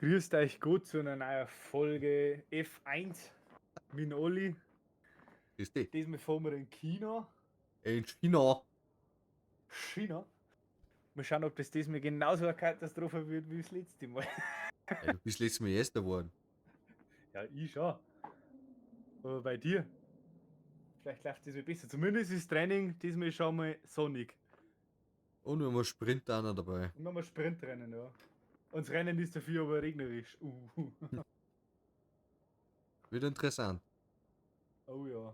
Grüßt euch gut zu einer neuen Folge F1 mit Olli. Grüß dich. Diesmal fahren wir in China. In China. China. Mal schauen, ob das diesmal genauso eine Katastrophe wird wie das letzte Mal. Ja, du bist letztes Mal Erster geworden. Ja, ich schon. Aber bei dir? Vielleicht läuft das mal besser. Zumindest ist das Training diesmal schon mal sonnig. Und wir haben einen Sprinter auch noch dabei. Und nochmal Sprintrennen, ja. Und das Rennen ist dafür aber regnerisch. Wird interessant. Oh ja.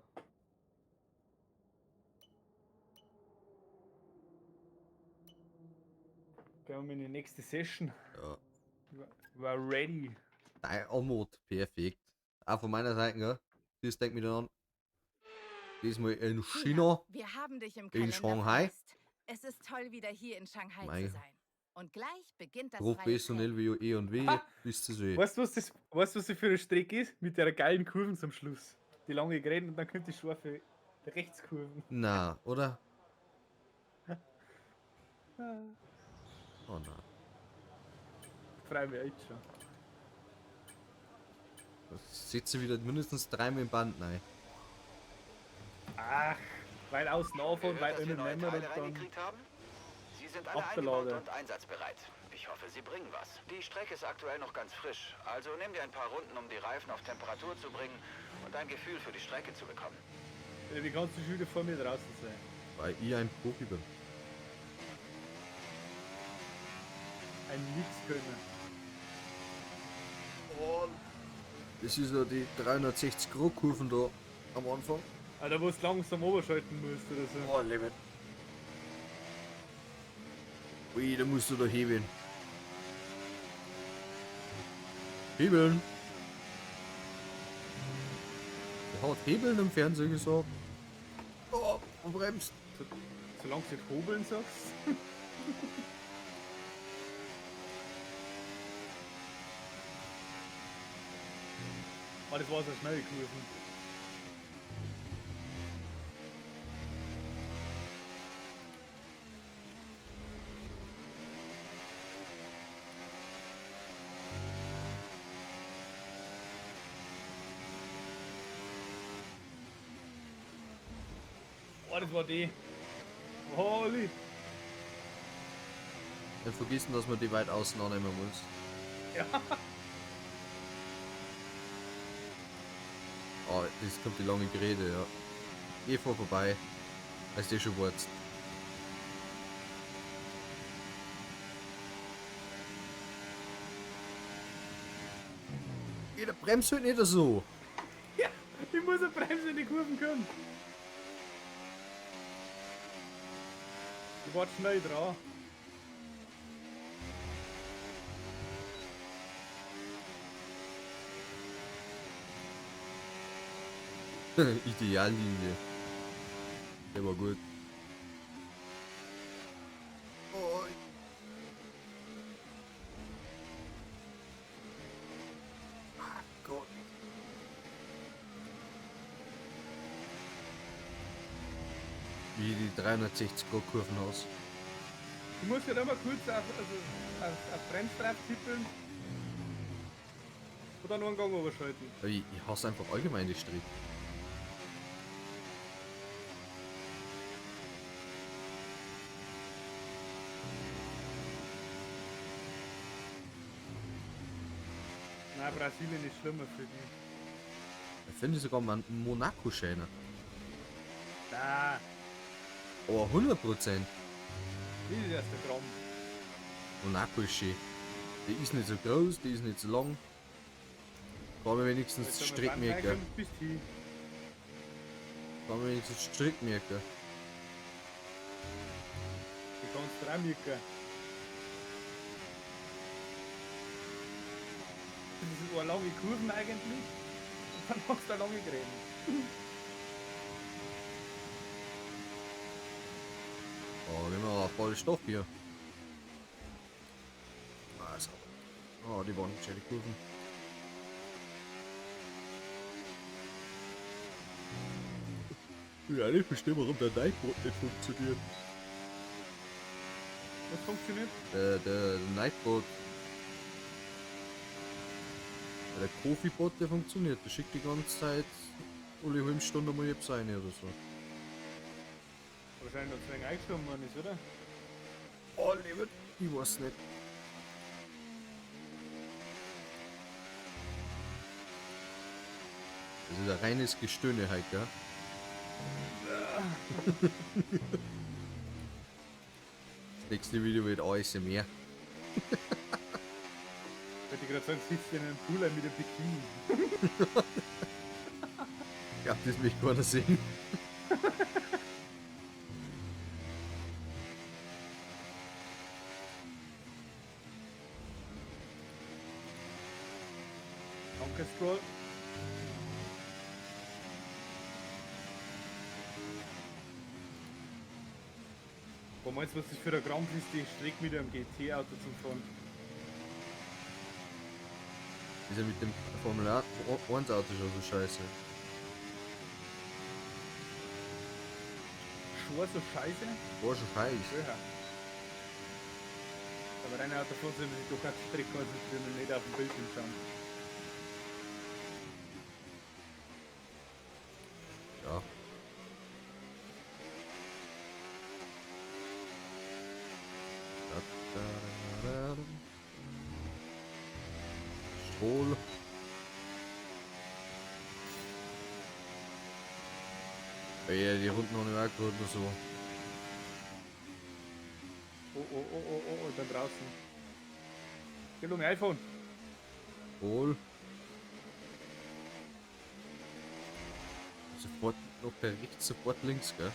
Gehen wir in die nächste Session. Ja. War ready. Dein Anmut, perfekt. Auch von meiner Seite, gell? Das denkt mir dann an. Diesmal in China. Wir haben dich im In Kalender Shanghai. vermisst. Es ist toll, wieder hier in Shanghai Mei. zu sein. Und gleich beginnt das freie Professionell Training. wie E und W, Ah. wisst ihr eh. Weißt du, was das, weißt, du, was das für eine Strecke ist? Mit der geilen Kurven zum Schluss. Die lange Gräten und dann kommt die scharfe Rechtskurven. Na, oder? Oh nein. Freue mich echt schon. Das sitze wieder mindestens dreimal im Band, nein. Ach, weit außen anfahren, Gehört, weit dass wir innen neue nehmen Teile und dann. reingekriegt haben? Sie sind alle Abgelade. eingebaut und einsatzbereit. Ich hoffe, sie bringen was. Die Strecke ist aktuell noch ganz frisch, also nimm dir ein paar Runden, um die Reifen auf Temperatur zu bringen und ein Gefühl für die Strecke zu bekommen. Ja, Wie kannst du schon wieder vor mir draußen sein? Weil ich ein Profi bin. Ein Nichtskönner. Das ist ja die 360 Grad Kurven da am Anfang. Ah, da wo du langsam oberschalten musst oder so. Oh, Leben. Ui, da musst du da hebeln. Hebeln. Der hat Hebeln im Fernsehen gesagt. Oh, und bremst. Solange du nicht hobeln sagst. Ah, das war so schnell Kurven. Oh, das war die. Holy. Nicht vergessen, dass man die weit außen annehmen muss. Ja. Oh, das kommt die lange Gerede, ja. Geh vor vorbei. Als die schon wurzt. Jeder bremst halt nicht so. Ja, ich muss eine Bremse in die Kurven kommen. Ich warte schnell dran. Ideallinie. Der war gut. Oh. Ah, Gott. Wie die 360 Grad Kurven aus. Ich muss ja da mal kurz auf, also, auf Bremsdraht tippeln. Und dann nur einen Gang überschalten. Aber ich hasse einfach allgemein die Strecke. Nein, Brasilien ist schlimmer für die. Ich finde sogar Monaco schöner. Nein, Aber 100%. das ist erst der Gramm. Monaco ist schön. Die ist nicht so groß, die ist nicht so lang. Kann man wenigstens Streckmerker. Bist hin. Kann man wenigstens Streckmerker. Du kannst dran. Das ist eine lange Kurven eigentlich. Und dann machst du eine lange Gräben. Oh, wir haben auch voll Stoff hier. Ah, sauber. Oh, die waren schöne Kurven. Ja, ich verstehe, warum der Nightbot nicht funktioniert. Was funktioniert? Der Nightbot. Der Kofi-Bot, der funktioniert. Der schickt die ganze Zeit alle halbe Stunde mal etwas rein oder so. Wahrscheinlich noch zu wenig eingeschoben worden ist, oder? Oh, lieber. Ich weiß nicht. Das ist ein reines Gestöhne heute, gell? Das nächste Video wird ASMR. Wollte ich gerade sagen, sitzt in einem Pool mit einem Bikini. Ich glaube, das möchte keiner sehen. Danke, Stroll. Wo meinst du, was das für ein Krampf ist, die Strecke mit einem GT-Auto zum Fahren? Ist ja mit dem Formel 1 Auto schon so scheiße. Schon so scheiße? War schon scheiße. Ja. Aber rein Auto fahren soll man sich doch auch die Strecke konzentrieren und nicht auf den Bildschirm schauen. Ja. Strohl. Ja, die Runden noch nicht auch gerade noch so. Oh, oh, oh, oh, oh, oh, da draußen. Gib mir iPhone. Strohl. Sofort noch per rechts, sofort links, gell?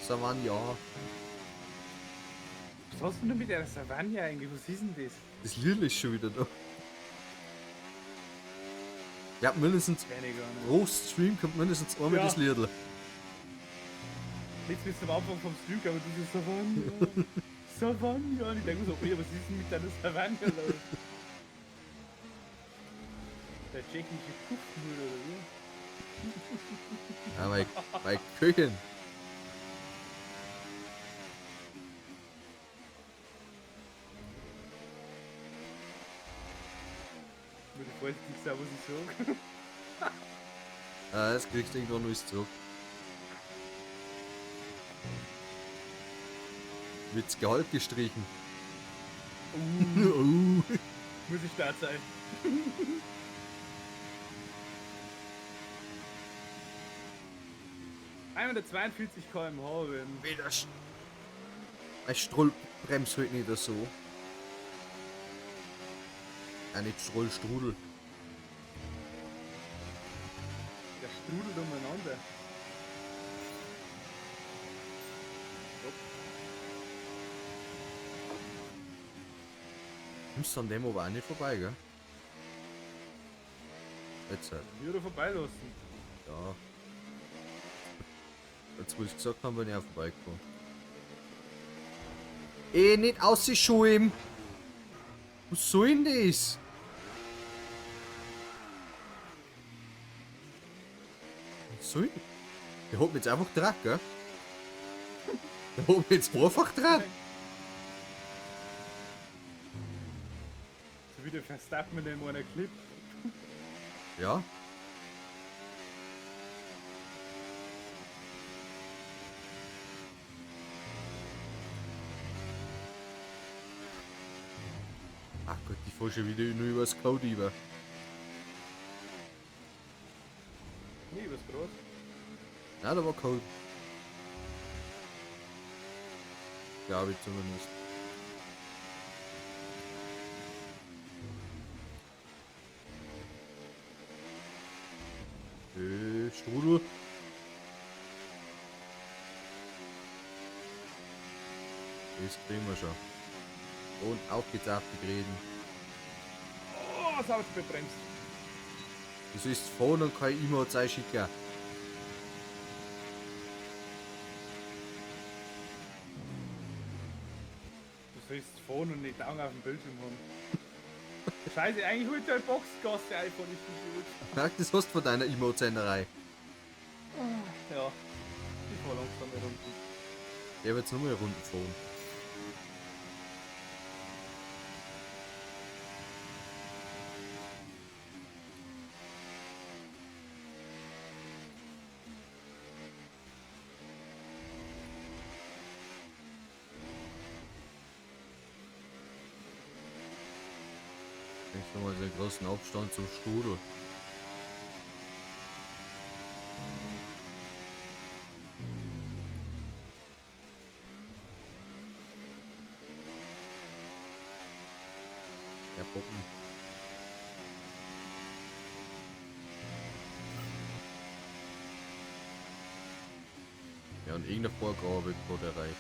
Savannah. Was hast du denn mit der Savannah eigentlich? Was ist denn das? Das Lidl ist schon wieder da. Ja, mindestens pro Stream kommt mindestens einmal Ja. das Lidl. Jetzt bist du am Anfang vom Stream gekommen, du so Savannah. Savannah. Und ich denke mir so, okay, was ist denn mit deiner Savannah los? Der tschechische Puffmüll oder wie? Ja, mein Köchin. Muss ich vorsichtig sein, was ich sage. Ah, das kriegst du irgendwann alles zurück. Wird's Gehalt gestrichen. Muss ich da sein. ...142 km/h, wenn... Wieder Ein Stroll bremst halt nicht so. Ja, nicht Stroll, Strudel. Der strudelt umeinander. Kommst du an dem aber auch nicht vorbei, gell? Jetzt halt. Wieder vorbeilassen. Ja. Jetzt, wo ich gesagt habe, bin ich auch vorbeigefahren. Ey, nicht ausschuhen! Was soll denn das? Was soll denn? Der hat mich jetzt einfach dran, gell? Der hat mich jetzt einfach dran. So wie der Verstappen in dem einen Clip. Ja. Ach Gott, ich fahr schon wieder nur übers Code über. Nee, übers Gras. Ja, da war Code. Glaube ich zumindest. Strudel. Das kriegen wir schon. Und auf geht's auf die Gräden. Oh, das habe ich bebremst. Du sollst fahren und kein Emotes einschicken. Du sollst fahren und nicht Augen auf dem Bildschirm haben. Scheiße, eigentlich wollte ich eine Boxgasse einfach nicht gut. Ach, das hast du von deiner Emote-Senderei. Ja, ich fahr langsam eine Runde. Der wird jetzt nur mal Runden fahren. Nicht schon mal sehr großen Abstand zum Strudel. Ja, Puppen. Ja, und irgendeine Vorgabe gerade erreicht.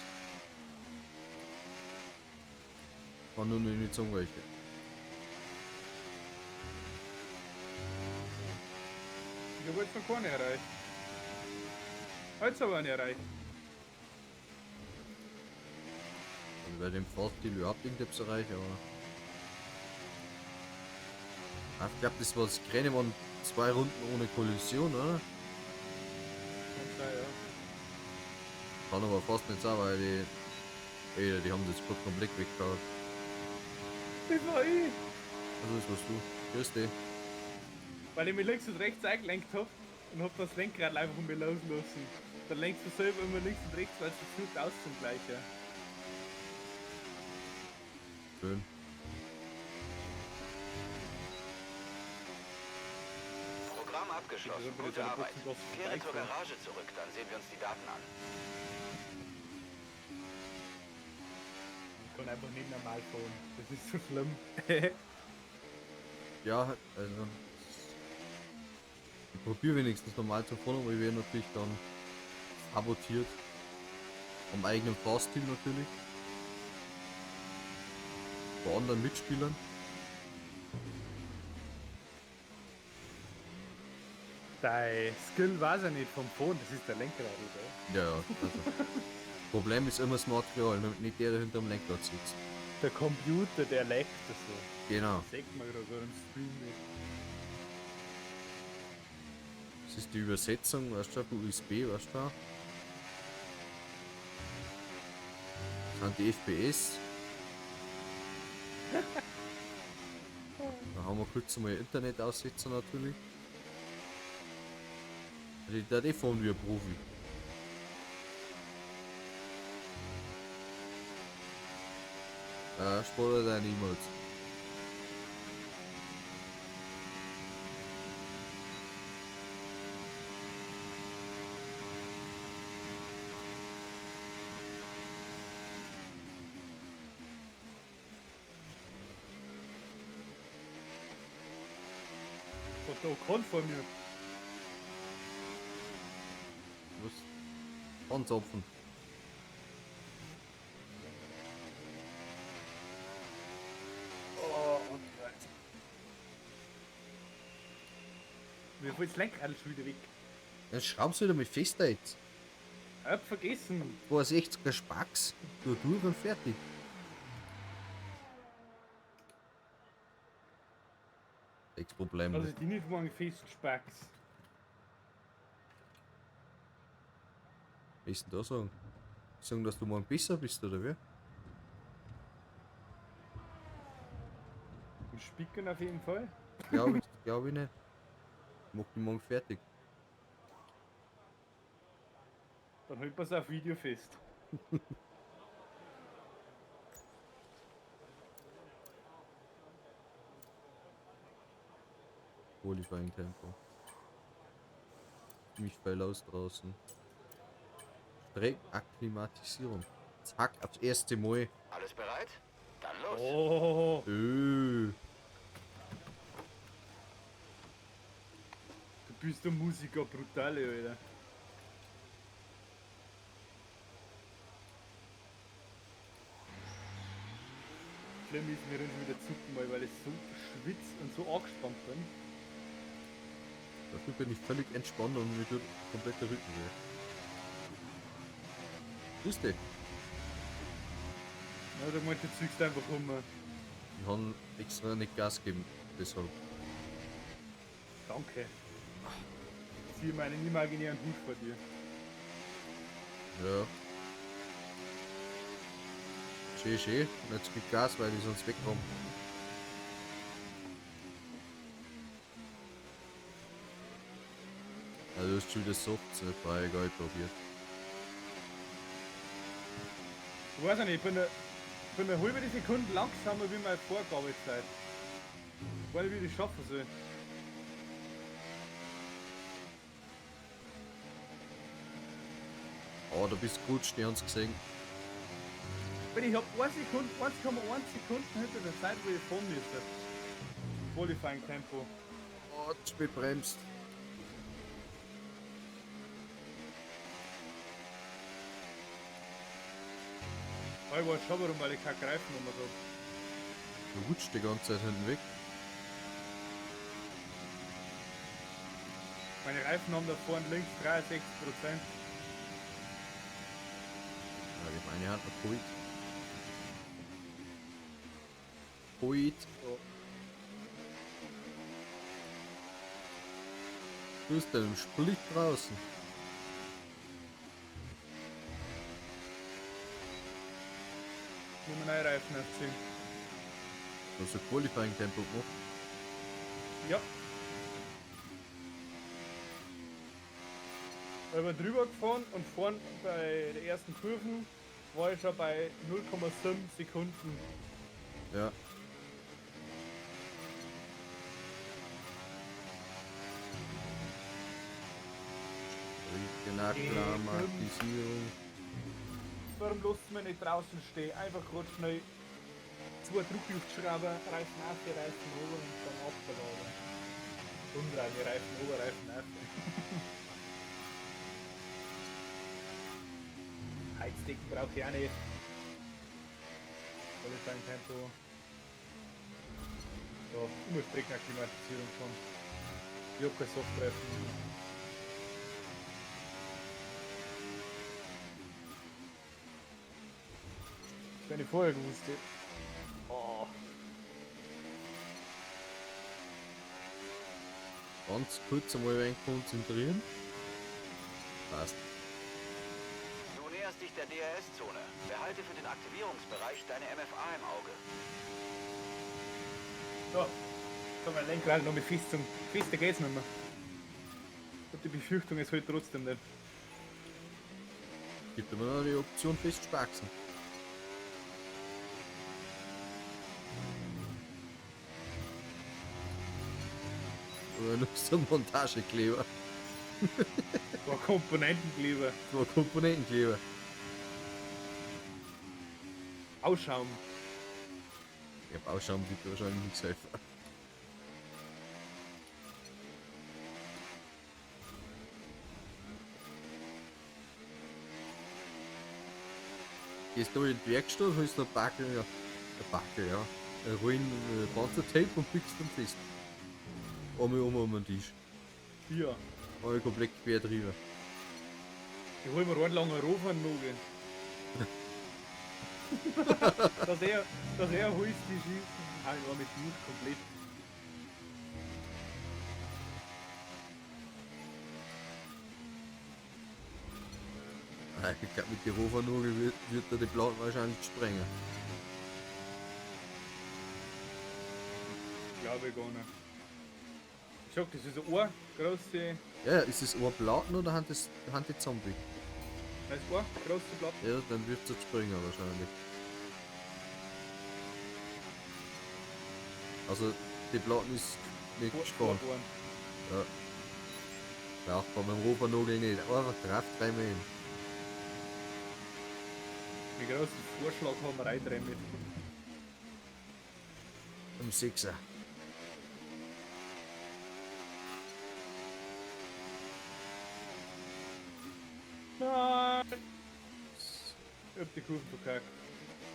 War nur nicht sagen welche. Ich habe jetzt noch keine erreicht. Jetzt aber eine erreicht. Also bei dem Fahrstil überhaupt irgendetwas erreicht, aber. Ah, ich glaube, das war das Rennen, waren 2 Runden ohne Kollision, oder? Kann sein, ja. Kann aber fast nicht sein, weil die. Ey, die haben das gerade komplett weggehauen. Das war ich! Also das warst du. Grüß dich. Weil ich mich links und rechts eingelenkt hab und hab das Lenkrad einfach um mich loslassen. Dann lenkst du selber immer links und rechts, weil es versucht auszugleichen. Schön. Programm abgeschlossen. Gute Arbeit. Kehre zur Garage zurück, dann sehen wir uns die Daten an. Ich kann einfach nicht normal fahren. Das ist so schlimm. Ja, also. Ich probiere wenigstens normal zu fahren, aber ich werde natürlich dann sabotiert. Am eigenen Fahrstil natürlich. Bei anderen Mitspielern. Dein Skill weiß ich nicht vom Fahren, das ist der Lenkrad, oder? Ja, ja. Also. Problem ist immer das Material, nicht der, der hinterm Lenkrad sitzt. Der Computer, der leckt das so. Genau. Das sieht man gerade so im Stream nicht. Das ist die Übersetzung, weißt du, von USB, weißt du? Das sind die FPS. Da haben wir kurz mal Internet aussetzen natürlich. Also ich darf eh fahren wie ein Profi. Sport deine E-Mails. Was da kann vor mir. Was? Anzapfen. Oh, und Mir fällt das Lenkrad schon wieder weg. Dann schraubst du wieder mit fest jetzt. Ich hab vergessen. 62er Spacks. Du durch und fertig. Sechs Probleme. Also die nicht morgen fest Spacks. Was ist denn da sagen? Sagen, dass du morgen besser bist, oder wie? Im Spicken auf jeden Fall. Glaube ich, glaub ich nicht. Mach die morgen fertig. Dann holt man's auf Video fest. Qualifying Tempo. Ziemlich feil aus draußen. Streckenakklimatisierung. Zack, aufs erste Mal. Alles bereit? Dann los. Oh. Du bist der Musiker brutal, Alter. Schlimm ist mir schon wieder zucken, weil ich so schwitz und so angespannt bin. Dafür bin ich völlig entspannt und mir tut komplett der Rücken weh. Grüß dich. Ja, du meinst, du ziehst einfach um. Ich hab extra nicht Gas gegeben, deshalb. Danke. Ich ziehe meinen imaginären Hut vor dir. Ja. Schön, schön. Und jetzt gib Gas, weil ich sonst wegkomme. Ja, du hast schon wieder Soft, das war egal probiert. Ich weiß nicht, ich bin eine halbe Sekunde langsamer wie meine Vorgabezeit. Weil wie ich das schaffen soll. Oh, da bist du gerutscht, die haben's gesehen. Wenn ich hab 1 Sekunde, 1,1 Sekunden hinter der Zeit, wo ich fahren müsste. Qualifying Tempo. Oh, zu spät bremst. Aber ich weiß schon warum, weil ich keine Greifnummer habe. Du rutscht die ganze Zeit hinten weg. Meine Reifen haben da vorne links 63%. Ja, die meine hat noch Poet. Poet. So. Du bist denn im Split draußen. Nur meine neue Reifen aufziehen. Du hast ein Qualifying Tempo gemacht. Ja. Ich bin drüber gefahren und vorn bei der ersten Kurven war ich schon bei 0,7 Sekunden. Ja. Streckenakklimatisierung. Warum lässt du mich nicht draußen stehen? Einfach kurz schnell zwei Druckluftschrauber, Reifen auf, Reifen oben und dann abgeladen. Umdrehen, die Reifen oben, Reifen auf. Heizdecken brauche ich auch nicht. Qualifying Tempo. So, immer Streckenakklimatisierung schon. Ich hab keine Softreifen mehr. Wenn ich vorher gewusst hätte. Oh. Ganz kurz einmal ein wenig konzentrieren. Passt. Du näherst dich der DRS-Zone. Behalte für den Aktivierungsbereich deine MFA im Auge. So, jetzt haben wir Lenkrad noch mit fest zum. Fester geht's nicht mehr. Ich hab die Befürchtung, es hält trotzdem nicht. Gibt immer noch die Option festspaxen. Oder noch so ein Montagekleber. War Komponentenkleber. Zwei Komponentenkleber. Ausschaum. Ja, Bauschaum wird wahrscheinlich nichts helfen. Gehst du in die Werkstatt, holst du ein Backel, ja. Ein Backel, ja. Ein Rollen Panzertape und pickst dann fest. Einmal um den Tisch. Ja. Einmal komplett quer drüber. Ich hol mir einen langen Rofernagel. Dass er holst die schießen. Hau ich war mit durch komplett. Ich glaub, mit der Rofernagel wird er die Platten wahrscheinlich sprengen. Glaube ich gar nicht. Ich sag, das ist eine große. Ja, ist es eine Platten oder haben die Zombie? Das ist eine große Platte. Ja, dann wird es springen wahrscheinlich. Also, die Platten ist nicht gespannt. Ja. Braucht man beim Rofernagel nicht. Einfach drauf, dreimal hin. Wie großen Vorschlag haben wir reindrehen mit? Um 6er. Nein! Ich hab die Kurven verkackt.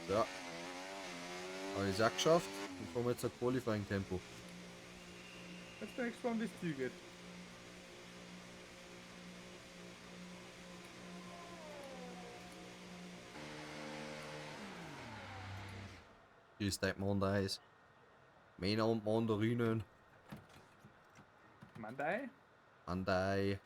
Ja. Habe ich auch geschafft. Und fahren wir jetzt ein Qualifying-Tempo. Jetzt bin ich gespannt, wie es dir geht. Hier ist dein Mandeis. Männer und Mandarinen. Mandai? Mandai.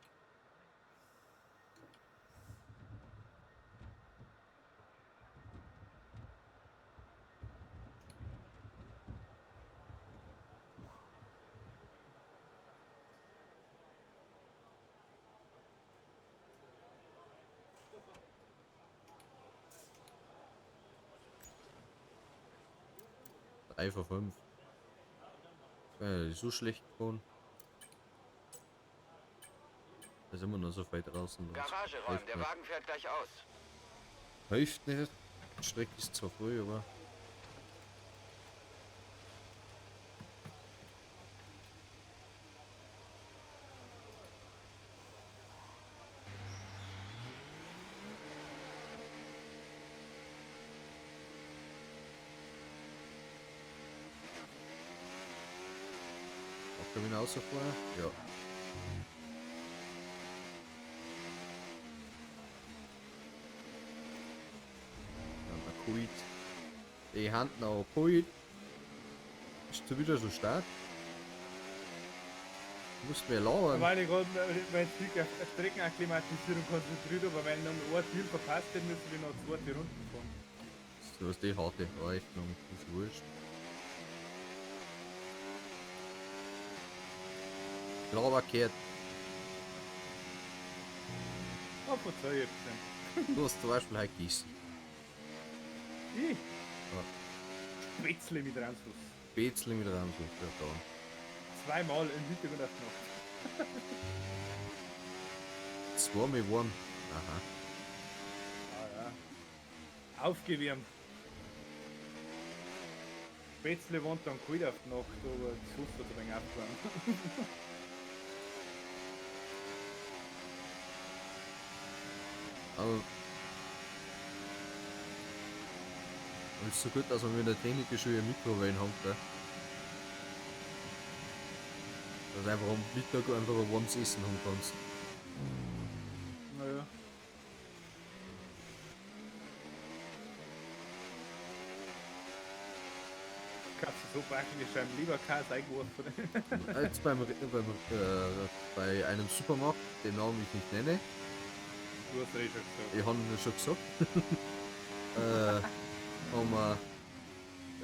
Drei vor fünf. So schlecht gefahren. Da sind wir noch so weit draußen. Das Garage räumen, hilft der nicht. Wagen fährt gleich aus. Hilft nicht. Die Strecke ist zwar früh, aber. Auch können wir rausfahren? Ja. Dann der Kuit. Die Hand noch Kuit. Ist du wieder so stark? Du musst mehr lauern. Weil ich gerade, weil ich mich auf Streckenakklimatisierung konzentriert habe, aber wenn ich noch ein Ziel verpasst hätte, müssen wir noch zweite Runden fahren. Du hast die harte Rechnung, ist wurscht. Klar Oh, verzeih, ich hab's gesehen. Du hast zum Beispiel heute gegessen. Ich? Ja. Spätzle mit Rahmsauce. Spätzle mit Rahmsauce, ja da. Zweimal im Mittag und auf die Nacht. Zweimal warm. Aha. Ah ja. Aufgewärmt. Spätzle waren dann kalt auf die Nacht, aber die Sauce hat ein wenig aufgewärmt. Aber es ist so gut, dass wir mit der Technik schon eine Mikrowellen haben, gell? Dass du einfach am Mittag einfach ein warmes Essen haben kannst. Naja. Kannst du so backen, die Scheiben lieber Käse eingeworfen. Jetzt bei einem Supermarkt, den Namen ich nicht nenne. Du hast eh schon gesagt. Ich habe ihn schon gesagt. Haben wir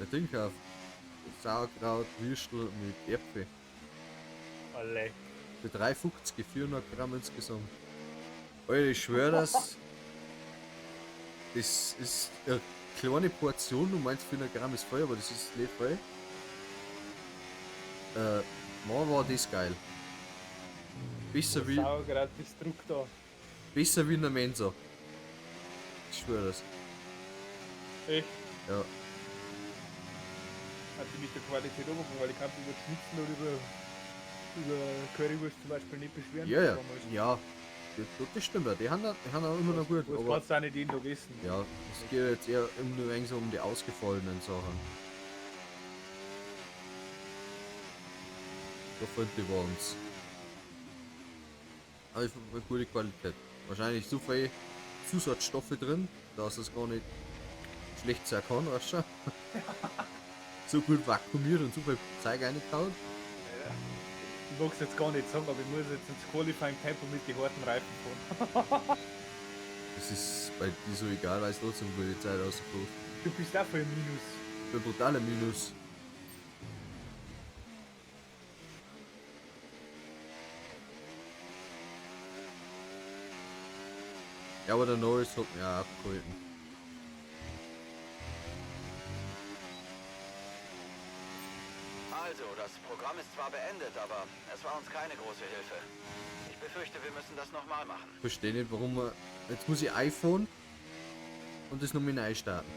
ein Ding gekauft. Sauerkraut, Würstel mit Erdbeer. Alle. Für 3,50, 400 Gramm insgesamt. Alter, ich schwör das. Das ist eine kleine Portion, du meinst 400 Gramm ist voll, aber das ist nicht voll. Mann, war das geil. Besser wie, Sauerkraut, das druckt da. besser wie in der Mensa. Ich schwör das. Echt? Ja. Hat die mit der Qualität runtergegangen, weil ich kann über Schnitzel oder über Currywurst zum Beispiel nicht beschweren. Ja, ja. Damals. Ja. Das stimmt ja. Die haben auch immer noch gut. Das Aber kannst du auch nicht jeden Tag essen. ja, es geht jetzt eher immer nur so um die ausgefallenen Sachen. Da finde ich waren's. Aber ich finde eine gute Qualität. Wahrscheinlich so viel Zusatzstoffe drin, dass es gar nicht schlecht sein kann, weißt du? So gut vakuumiert und so viel Zeug reingehauen. Ja. Ich mag's jetzt gar nicht sagen, aber ich muss jetzt ins Qualifying Tempo mit den harten Reifen fahren. Das ist bei dir so egal, weil es trotzdem gute Zeit rausgekommen. Du bist auch voll im Minus. Ich bin brutaler Minus. Ja, aber der Norris hat mich auch abgehalten. Also, das Programm ist zwar beendet, aber es war uns keine große Hilfe. Ich befürchte, wir müssen das nochmal machen. Ich verstehe nicht, warum wir. Jetzt muss ich iPhone und das nochmal neu starten.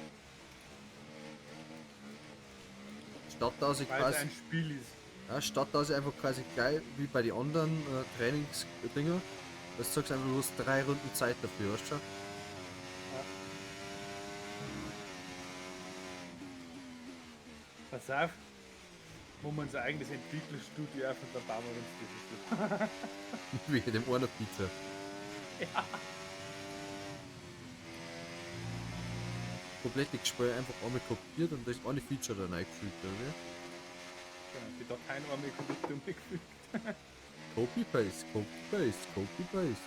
Statt dass ich Weil es quasi. ein Spiel ist. Ja, statt dass ich einfach quasi gleich wie bei den anderen Trainingsdinger, das du sagst einfach, du hast 3 Runden Zeit dafür, weißt du schon? Ja. Pass auf, wo wir unser eigenes Entwicklerstudio auf und dann bauen wir uns das. Wie dem einen Pizza. Ja. Komplett das Spiel einfach einmal kopiert und da ist eine Feature dann eingefügt, oder wie? Genau, die Dateien einmal komplett umgefügt. Copy Paste, Copy Paste, Copy Paste.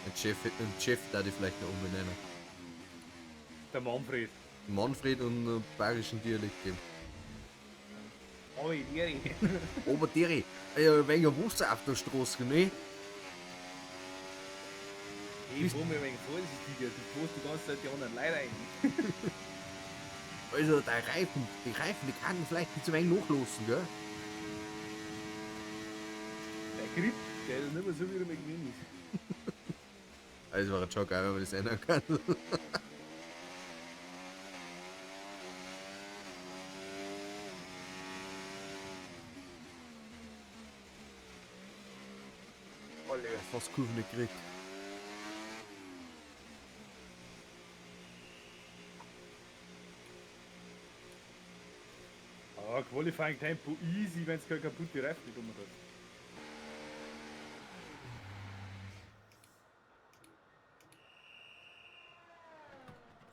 Ein Chef da ich vielleicht noch umbenennen. Der Manfred. Manfred und einen bayerischen Dialekt geben. Oi, Deri. Oberderi, ja, ein wenig Wasser auf der Straße, ne? Ich fahr mir ein wenig vorsichtiger, du fährst die ganze Zeit die anderen Leute rein. Also der Reifen, die Reifen, die kann vielleicht nicht zu wenig nachlosen, gell? Der Grip, der ist nicht mehr so, wie der McQueen ist. Also war schon geil, wenn man das ändern kann. Alter, fast Kurven nicht gekriegt. Ah, Qualifying Tempo easy, wenn es keine kaputte Reifen nicht um hat.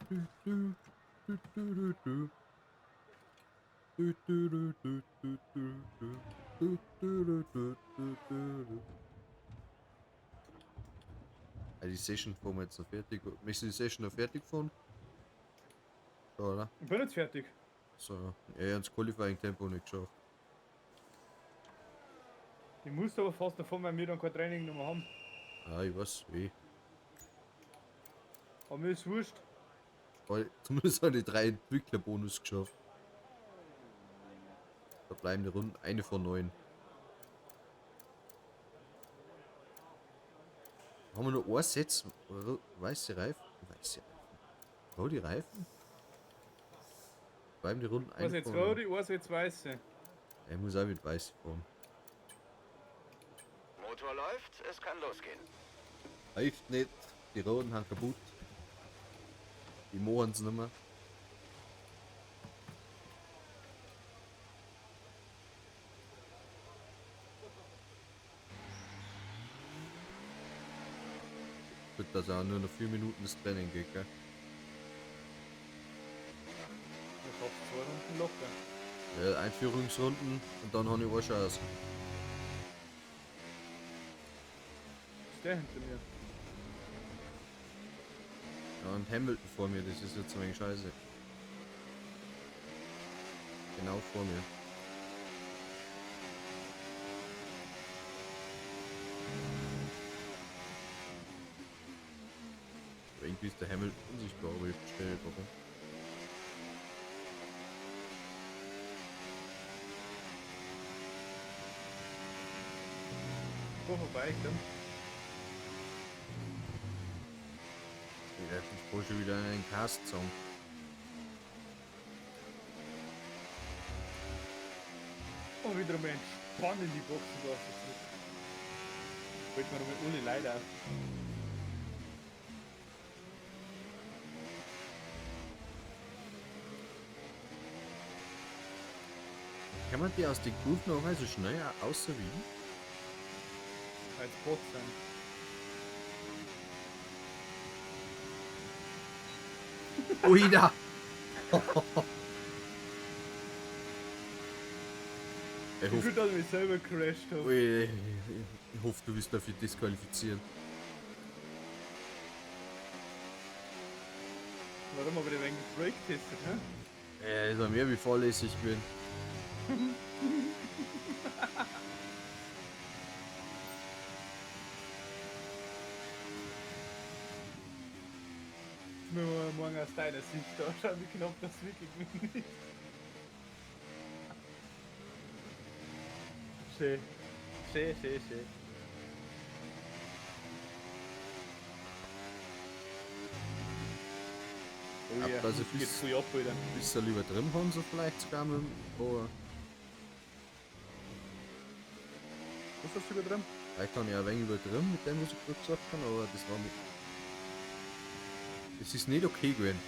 Du, du, du, du, du. Du, du, du, du, du, du, du. Du, du, du, du, du, du, du. Also die Session fahren wir jetzt noch fertig. Möchtest du die Session noch fertig fahren? So, oder? Ich bin jetzt fertig. So, ja, ich hab das Qualifying-Tempo nicht geschafft. Ich muss aber fast davon, weil wir dann kein Training mehr haben. Ah, ich weiß, weh. Aber mir ist wurscht. Weil zumindest habe ich 3 Entwicklerbonus geschafft. Da bleiben die Runden eine von 9. Haben wir nur ein Satz? Weiße Reifen? Weiße Reifen. Rote Reifen? Bleiben die Runden Was eine jetzt von neun. rote, was jetzt weiße. Ich muss auch mit weiß fahren. Motor läuft, es kann losgehen. Läuft nicht, die roten haben kaputt. Die machen es nicht mehr. Gut, dass auch nur noch 4 Minuten das Training geht, gell? Ich hab 2 Runden locker. Ja, Einführungsrunden und dann habe ich auch schon aus. Ist der hinter mir? Ja, und Hamilton vor mir, das ist jetzt ein wenig scheiße. Genau vor mir. Aber irgendwie ist der Hamilton unsichtbar, aber ich verstehe nicht warum. Fahr vorbei, komm. Ich werde mich wohl schon wieder in einen Cast zusammen. Und wieder mal entspannen in die Boxen da zurück. Fällt mir noch mit Uli leider auf. Kann man die aus den Kurven auch so schnell außer wie? Als Bot sein. Oida! Ich hoffe, Gut, dass ich mich selber crashed habe. ui, ich hoffe, du wirst dafür disqualifizieren. Warum habe ich den eigentlich Break testet, hä? Ja, ist ja mehr wie fahrlässig bin. Jetzt müssen wir morgen aus deiner Sicht anschauen, wie knapp das wirklich ist. Schön. Schön, schön, schön. Oh ja, also das geht bis- früh ab, Alter. Bisschen übertrieben haben sie vielleicht sogar mit dem, aber Was hast du übertrieben? vielleicht kann ich ein wenig übertrieben mit dem, was ich gerade gesagt habe, aber das war mit. Das ist nicht okay gewesen.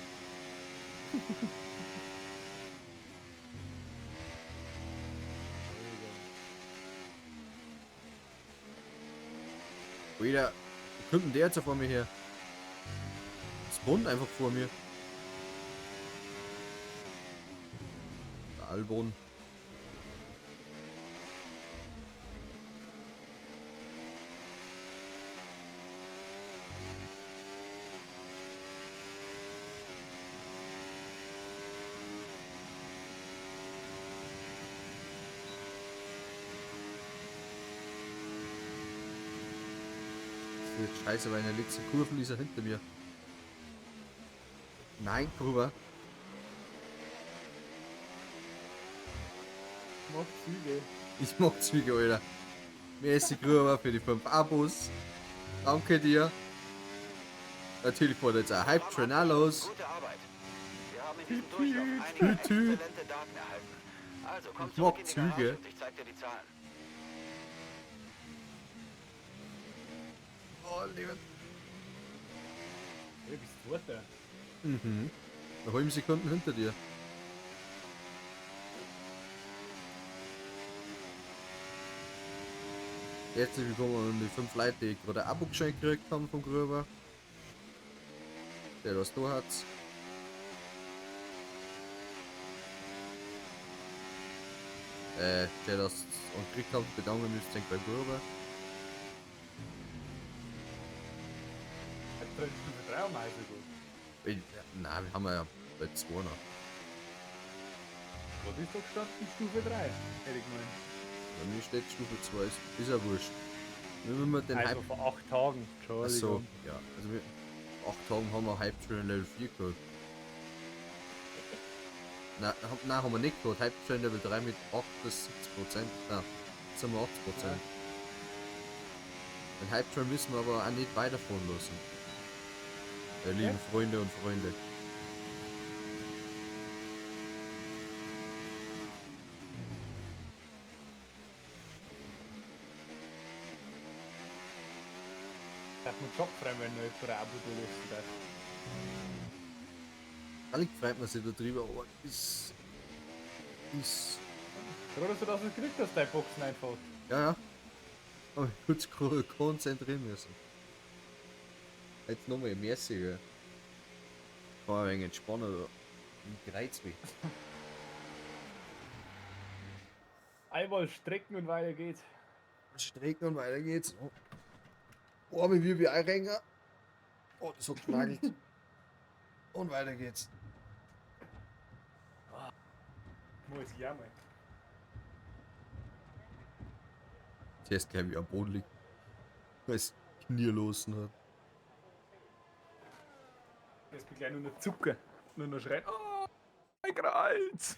Alter, wo kommt denn der jetzt vor mir her? Spawnt einfach vor mir. Der Albon. Das wird scheiße, weil in der letzten Kurve ist er hinter mir. Nein, Gruber. mag Züge. Ich mag Züge, Alter. Merci Gruber für die 5 Abos. Danke dir. Natürlich wurde jetzt ein Hype Train auch los. Gute Arbeit. Wir haben in diesem Durchlauf einige Tüt, tüt. exzellente Daten erhalten. Also komm Ich zurück mag in die Garage Züge. und ich zeig dir die Zahlen. Oh, lieber. Ja, bist du Zweiter. Mhm. Eine halbe Sekunde hinter dir. Herzlich willkommen an die 5 Leute, die gerade ein Abo geschenkt gekriegt haben vom Gruber. Der das da hat. Der das gekriegt hat, bedanken müsst ihr beim Gruber. Jetzt drin Stufe 3 um also gut. Nein, wir haben ja bei 2 noch. Was ist da gestanden? Stufe 3, hätte ich gemeint. Bei mir steht Stufe 2, ist ja wurscht. Wenn wir den Also Hype. vor 8 Tagen. Achso, Entschuldigung. ja. Also wir 8 Tagen haben wir Hype Train Level 4 geholt. Nein, haben wir nicht geholt. Hype Train Level 3 mit 78%. Nein, 87%. Ja. Den Hype Train müssen wir aber auch nicht weiterfahren lassen. Lieben Freunde und Freunde. Darf man Job frei, wenn noch jemand ein Abo da lassen darf. Ehrlich freut man sich da drüber, aber ist. Ist. Froh, dass du das nicht gekriegt hast, deine Boxen einfach. Ja, ja. Aber ich kurz konzentrieren müssen. Jetzt nochmal merci, gell. Kann ein wenig entspannen, da. Ich reiz mich. Einmal strecken und weiter geht's. Strecken und weiter geht's. Oh, mit wie einrenken. Oh, das hat genagelt. Und weiter geht's. Muss ich auch mal. Zuerst gleich wie am Boden liegt. Weil es Knie losen hat. Jetzt bin ich gleich nur noch Zucker. Nur noch schreien. Oh, mein Kreuz!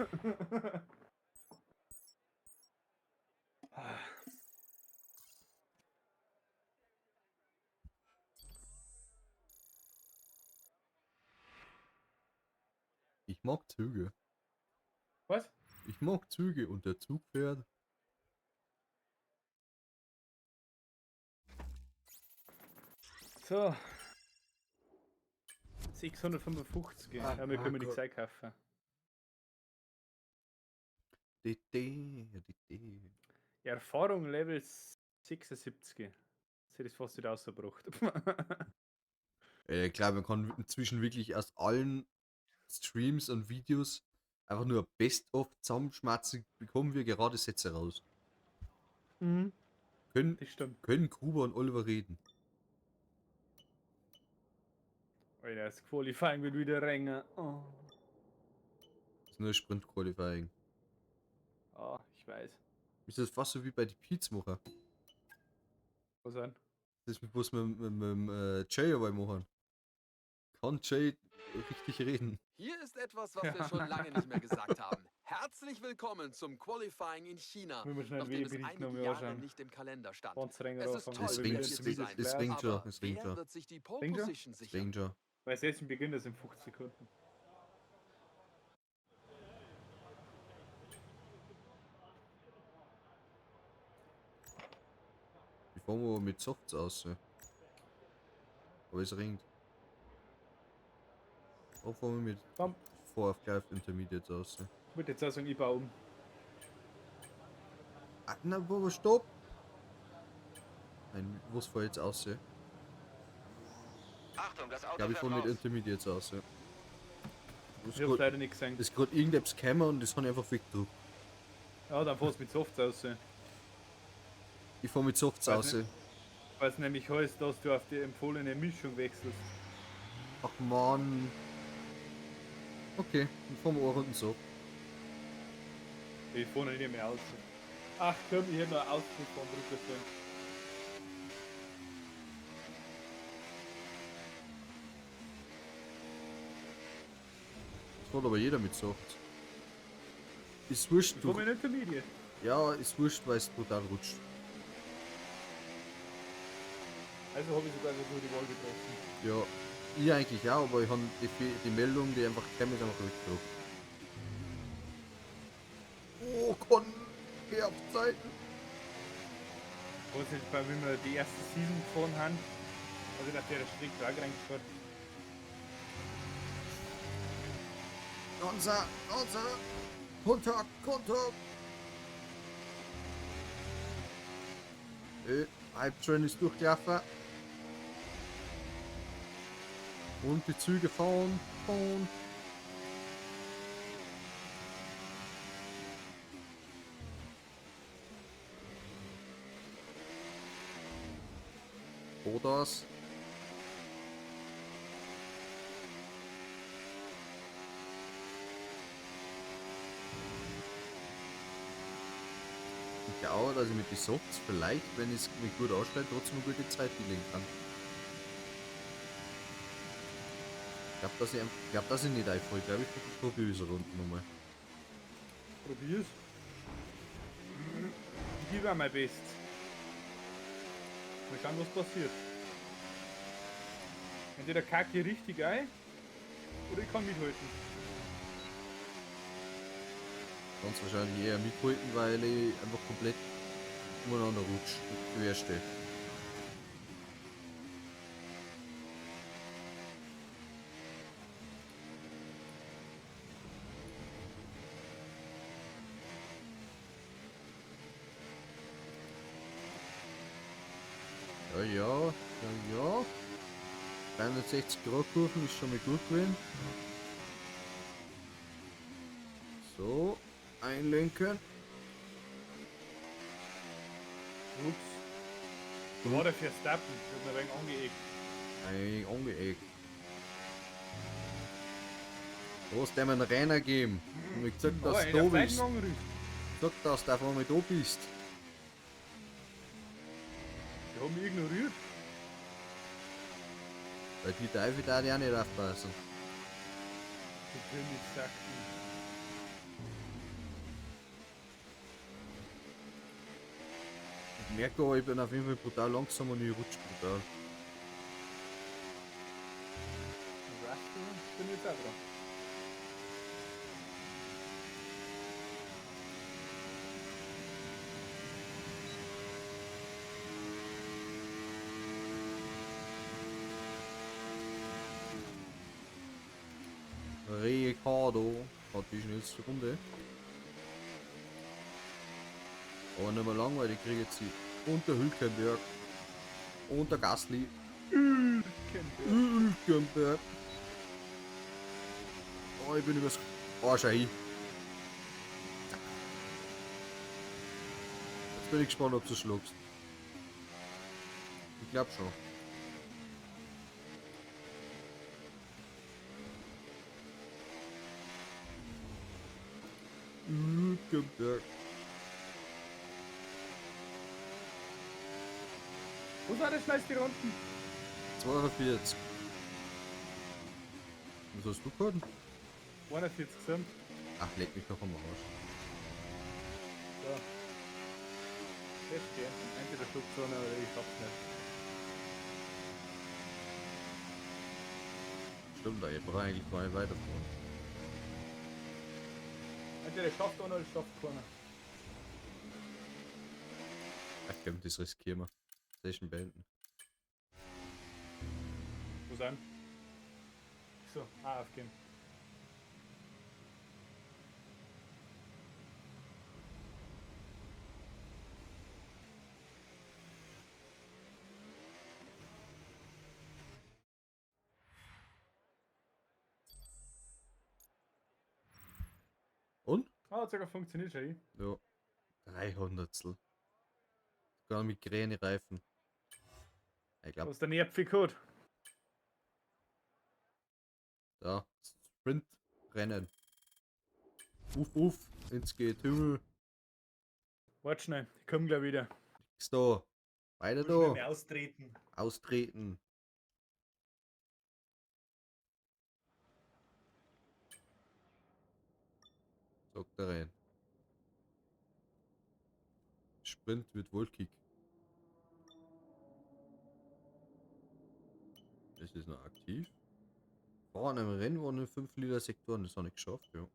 Ich mag Züge. Was? Ich mag Züge und der Zug fährt. So. 655. Ah, Ja, wir können ah, nichts Gott. einkaufen. Die, die, die, die. Erfahrung Level 76. Jetzt hätte ich es fast wieder rausgebracht. Ich glaube, man kann inzwischen wirklich aus allen Streams und Videos einfach nur Best-of zusammenschmatzen, bekommen wir gerade Sätze raus. Mhm. Können, Das stimmt. können Gruber und Oliver reden? Alter, das Qualifying wird wieder renger. Oh. Das ist nur Sprint Qualifying. Ah, ich weiß. Ist das fast so wie bei den Pizmacher? Was an? Das ist, was wir mit Jay dabei machen. Kann Jay richtig reden? Hier ist etwas, was wir schon lange nicht mehr gesagt haben. Herzlich willkommen zum Qualifying in China, Müssen wir schnell den nachdem es Werbericht einige nochmal Jahre anschauen. nicht im Kalender stand. Wenn's Renger Es ist anfangen, toll, Es wieder ringt, hier zu sein. es ringt schon, Aber es ringt wer schon. wird sich die Pole Ringt schon? Position Es sichern? ringt schon. Weil es jetzt im Beginn ist in 50 Sekunden. Ich fahren wir mit Softs aus. Ne? Aber es ringt. Auch fahren wir mit Komm. vor auf gleich Intermediates aus. Ne? Ich würde jetzt auch sagen, ich baue um. Ah, na, wo, stopp! Nein, was fahr ich jetzt aus? Ich Achtung, das Auto glaube, ich fährt fahre mit raus. Intermediates aus. Ja. Ist Ich hab's grad, leider nicht gesehen. ist grad irgendetwas gekommen und das habe ich einfach weggedrückt. Ja, dann fahrst du mit Softs aus. Ich fahre mit Softs Weiß aus. nicht. Weil es nämlich heißt, dass du auf die empfohlene Mischung wechselst. Ach man. Okay, dann fahren wir auch unten so. Ich fahre nicht mehr aus. Ach komm, ich hätte noch einen Ausflug von drüber sollen. Das fährt aber jeder mit Softs. Ist wurscht, Ich du, fahr mit Intermediate. Ja, ist wurscht, weil es brutal rutscht. Also habe ich sogar so gute Wahl getroffen. Ja, ich eigentlich auch, aber ich habe die Meldung, die einfach käme, ist einfach weggedruckt. Oh, Con, geh auf Zeiten. Was ist bei, wie wir die erste Season gefahren haben, also nach der Strecke auch reingefahren. Nonsa, Nonsa, Kontakt, Kontakt. Hype Train ist durchgelaufen. Und die Züge fahren, fahren. Bottas. Ich glaube, dass ich mit den Softs vielleicht, wenn ich es mir gut ausstelle, trotzdem eine gute Zeit hinlegen kann. Ich glaube, dass ich nicht einfall. Ich glaube, ich probiere es Runden nochmal. Probier's. Ich gebe auch mein Bestes. Mal schauen, was passiert. Entweder kacke ich richtig ein, oder ich kann mithalten. Ganz wahrscheinlich eher mithalten, weil ich einfach komplett umeinander rutsche und quer stehe. Ja, ja, ja, ja. 360 Grad Kurven ist schon mal gut gewesen. So, einlenken. Ups. Wo war der Verstappen? Ich hab mir ein wenig angeeckt. Ein angeeckt. Du hast dem einen Renner gegeben. Und ich gesagt, dass du da bist. Sag, dass du auf einmal da bist. Die haben mich ignoriert. Weil die Teufel da auch nicht aufpassen. Die König sagt. Ich merke aber, ich bin auf jeden Fall brutal langsam und ich rutsche brutal. Rush, bin ich jetzt auch dran. Ricardo hat die schnellste Runde. Aber nicht mehr lang, weil ich kriege jetzt die und der Hülkenberg und der Gasly. Hülkenberg. Hülkenberg. Oh, ich bin übers. Oh, schau hin. Jetzt bin ich gespannt, ob du schlagst. Ich glaub schon. Hülkenberg. Wo war der schnellste Runden? 42. Was hast du gehabt? 41 sind. Ach, leck mich doch am Arsch. So. Feststehen. Entweder schluckt einer oder ich schaff's nicht. Stimmt, da ich brauche eigentlich gar nicht weiterfahren. Entweder schafft einer oder schafft keiner. Ach komm, das riskieren wir. Session beenden. Wo sind? So, aufgeben. Und? Ah, hat sogar funktioniert schon. Ja. 300. Sogar mit grünen Reifen. Ich glaub. Was der Nerpfi geholt? Da, Sprintrennen. Uff, uff, ins Getümmel. Warte schnell, ich komm gleich wieder. Nix da. Weiter Muss da. schnell austreten. Austreten. Sagt er rein. Sprint wird wolkig. Das ist noch aktiv. Fahren im Rennwagen in 5 Liter Sektoren, das habe ich geschafft, ja.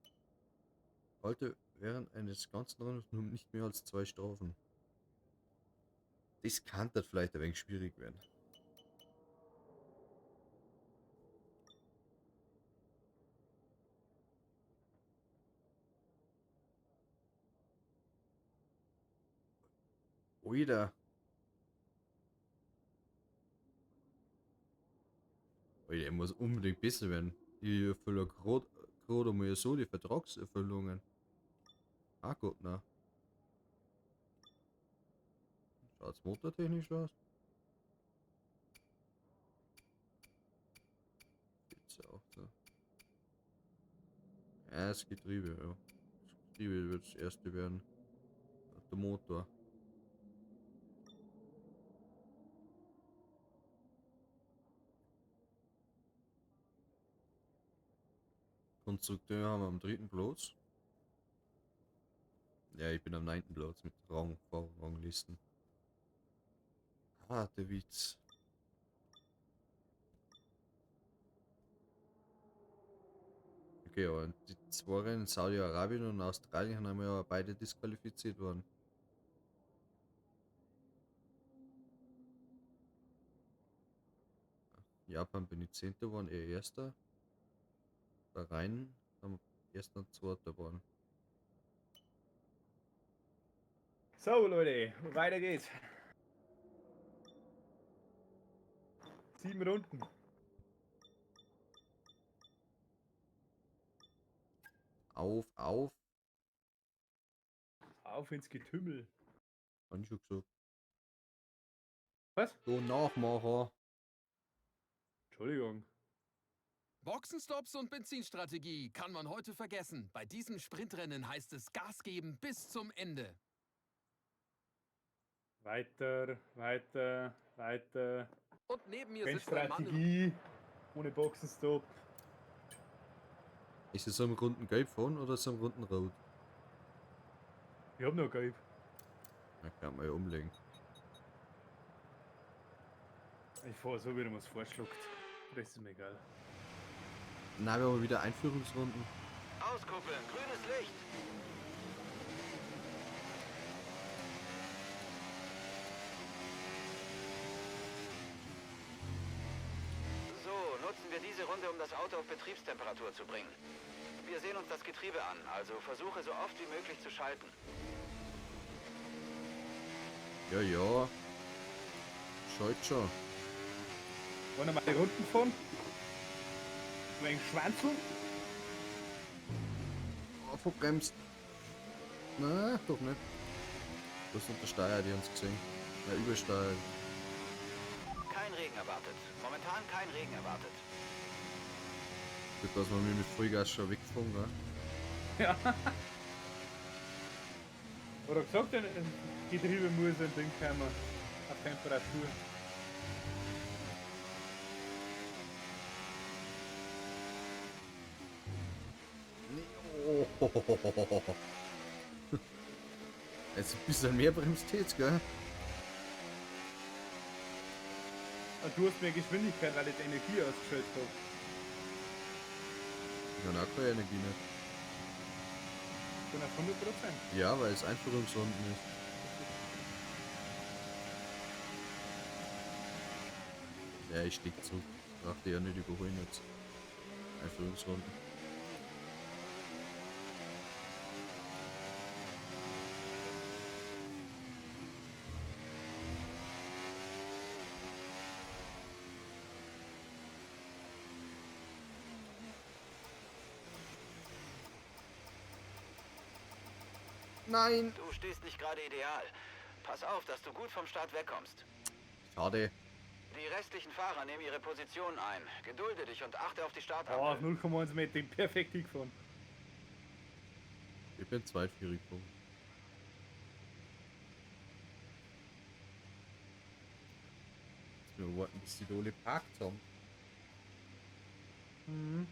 Halte während eines ganzen Rennens nur nicht mehr als 2 Strafen. Das kann das vielleicht ein wenig schwierig werden. Oida. Oida, ich muss unbedingt besser werden. Ich erfülle gerade mal so die Vertragserfüllungen. Ah Gott, na. Schaut's motortechnisch aus? Geht's auch da. Ja, das Getriebe, ja. Das Getriebe wird das erste werden. Der Motor. Konstrukteur haben wir am 3. Platz. Ja, ich bin am 9. Platz mit Rang, Vorranglisten. Ah, der Witz. Okay, aber die zwei Rennen in Saudi-Arabien und Australien haben ja beide disqualifiziert worden. Japan bin ich 10. geworden, eher 1. Bahrain am 1. und 2. geworden. So Leute, weiter geht's. 7 Runden. Auf, auf. Auf ins Getümmel. Hab ich schon gesagt. Was? So, Nachmacher. Entschuldigung. Boxenstops und Benzinstrategie kann man heute vergessen. Bei diesem Sprintrennen heißt es Gas geben bis zum Ende. Weiter, weiter, weiter. Und neben mir sitzt ein Mann. Rennstrategie ohne Boxenstopp. Ist es am runden Gelb fahren oder ist es am runden Rot? Ich hab noch Gelb. Da kann man ja umlegen. Ich fahr so, wie du mir's vorschluckt. Das ist mir egal. Na, wir haben wieder Einführungsrunden. Auskuppeln, grünes Licht. So, nutzen wir diese Runde, um das Auto auf Betriebstemperatur zu bringen. Wir sehen uns das Getriebe an, also versuche so oft wie möglich zu schalten. Ja, ja. Schalt schon. Wollen wir mal die Runden fahren? Ein wenig schwanzeln? Oh, verbremst. Na, doch nicht. Du hast untersteuert, die haben's gesehen. Na, übersteuert. Kein Regen erwartet. Momentan kein Regen erwartet. Gut, dass wir mit Vollgas schon weggefahren, gell? Ja. Oder gesagt, ein Getriebe muss ein Ding kommen. Auf Temperatur. Nee, oh. Jetzt ein bisschen mehr bremst jetzt, gell? Und du hast mehr Geschwindigkeit, weil ich die Energie ausgeschaltet hab. Ich habe auch keine Energie nicht. Ich bin auf 100%. Ja, weil es Einführungsrunden ist. Ja, ich steck zurück. Brauch die ja nicht überholen jetzt. Einführungsrunden. Nein! Du stehst nicht gerade ideal. Pass auf, dass du gut vom Start wegkommst. Schade. Die restlichen Fahrer nehmen ihre Position ein. Gedulde dich und achte auf die Oh, Startampel. auf 0,1 Meter perfekt hingefahren. Ich bin zweitführig gekommen. Jetzt wir warten, bis die da alle geparkt haben. Mhm.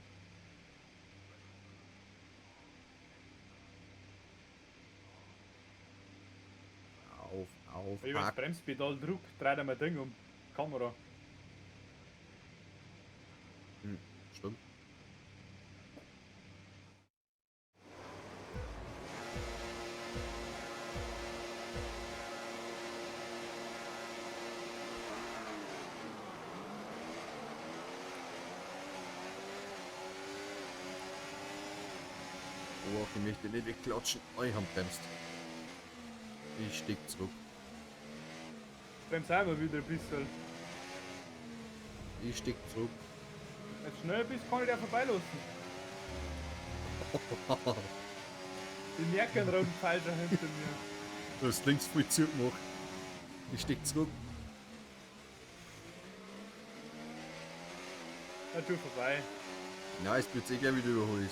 Auf, Auf Wenn ich das Hack. Bremspedal drück, dreht er mein Ding um. Kamera. Stimmt. Oh, ich möchte nicht wegklatschen. Oh, ich hab bremst. Ich steck zurück. Bremse auch immer wieder ein bisschen. Ich steck zurück. Wenn du schnell bist, kann ich dir vorbeilassen. Ich merke einen roten Pfeil schon hinter mir. Du hast links voll zugemacht. Ich steck zurück. Na, tu vorbei. Na, es wird eh gleich wieder überholt.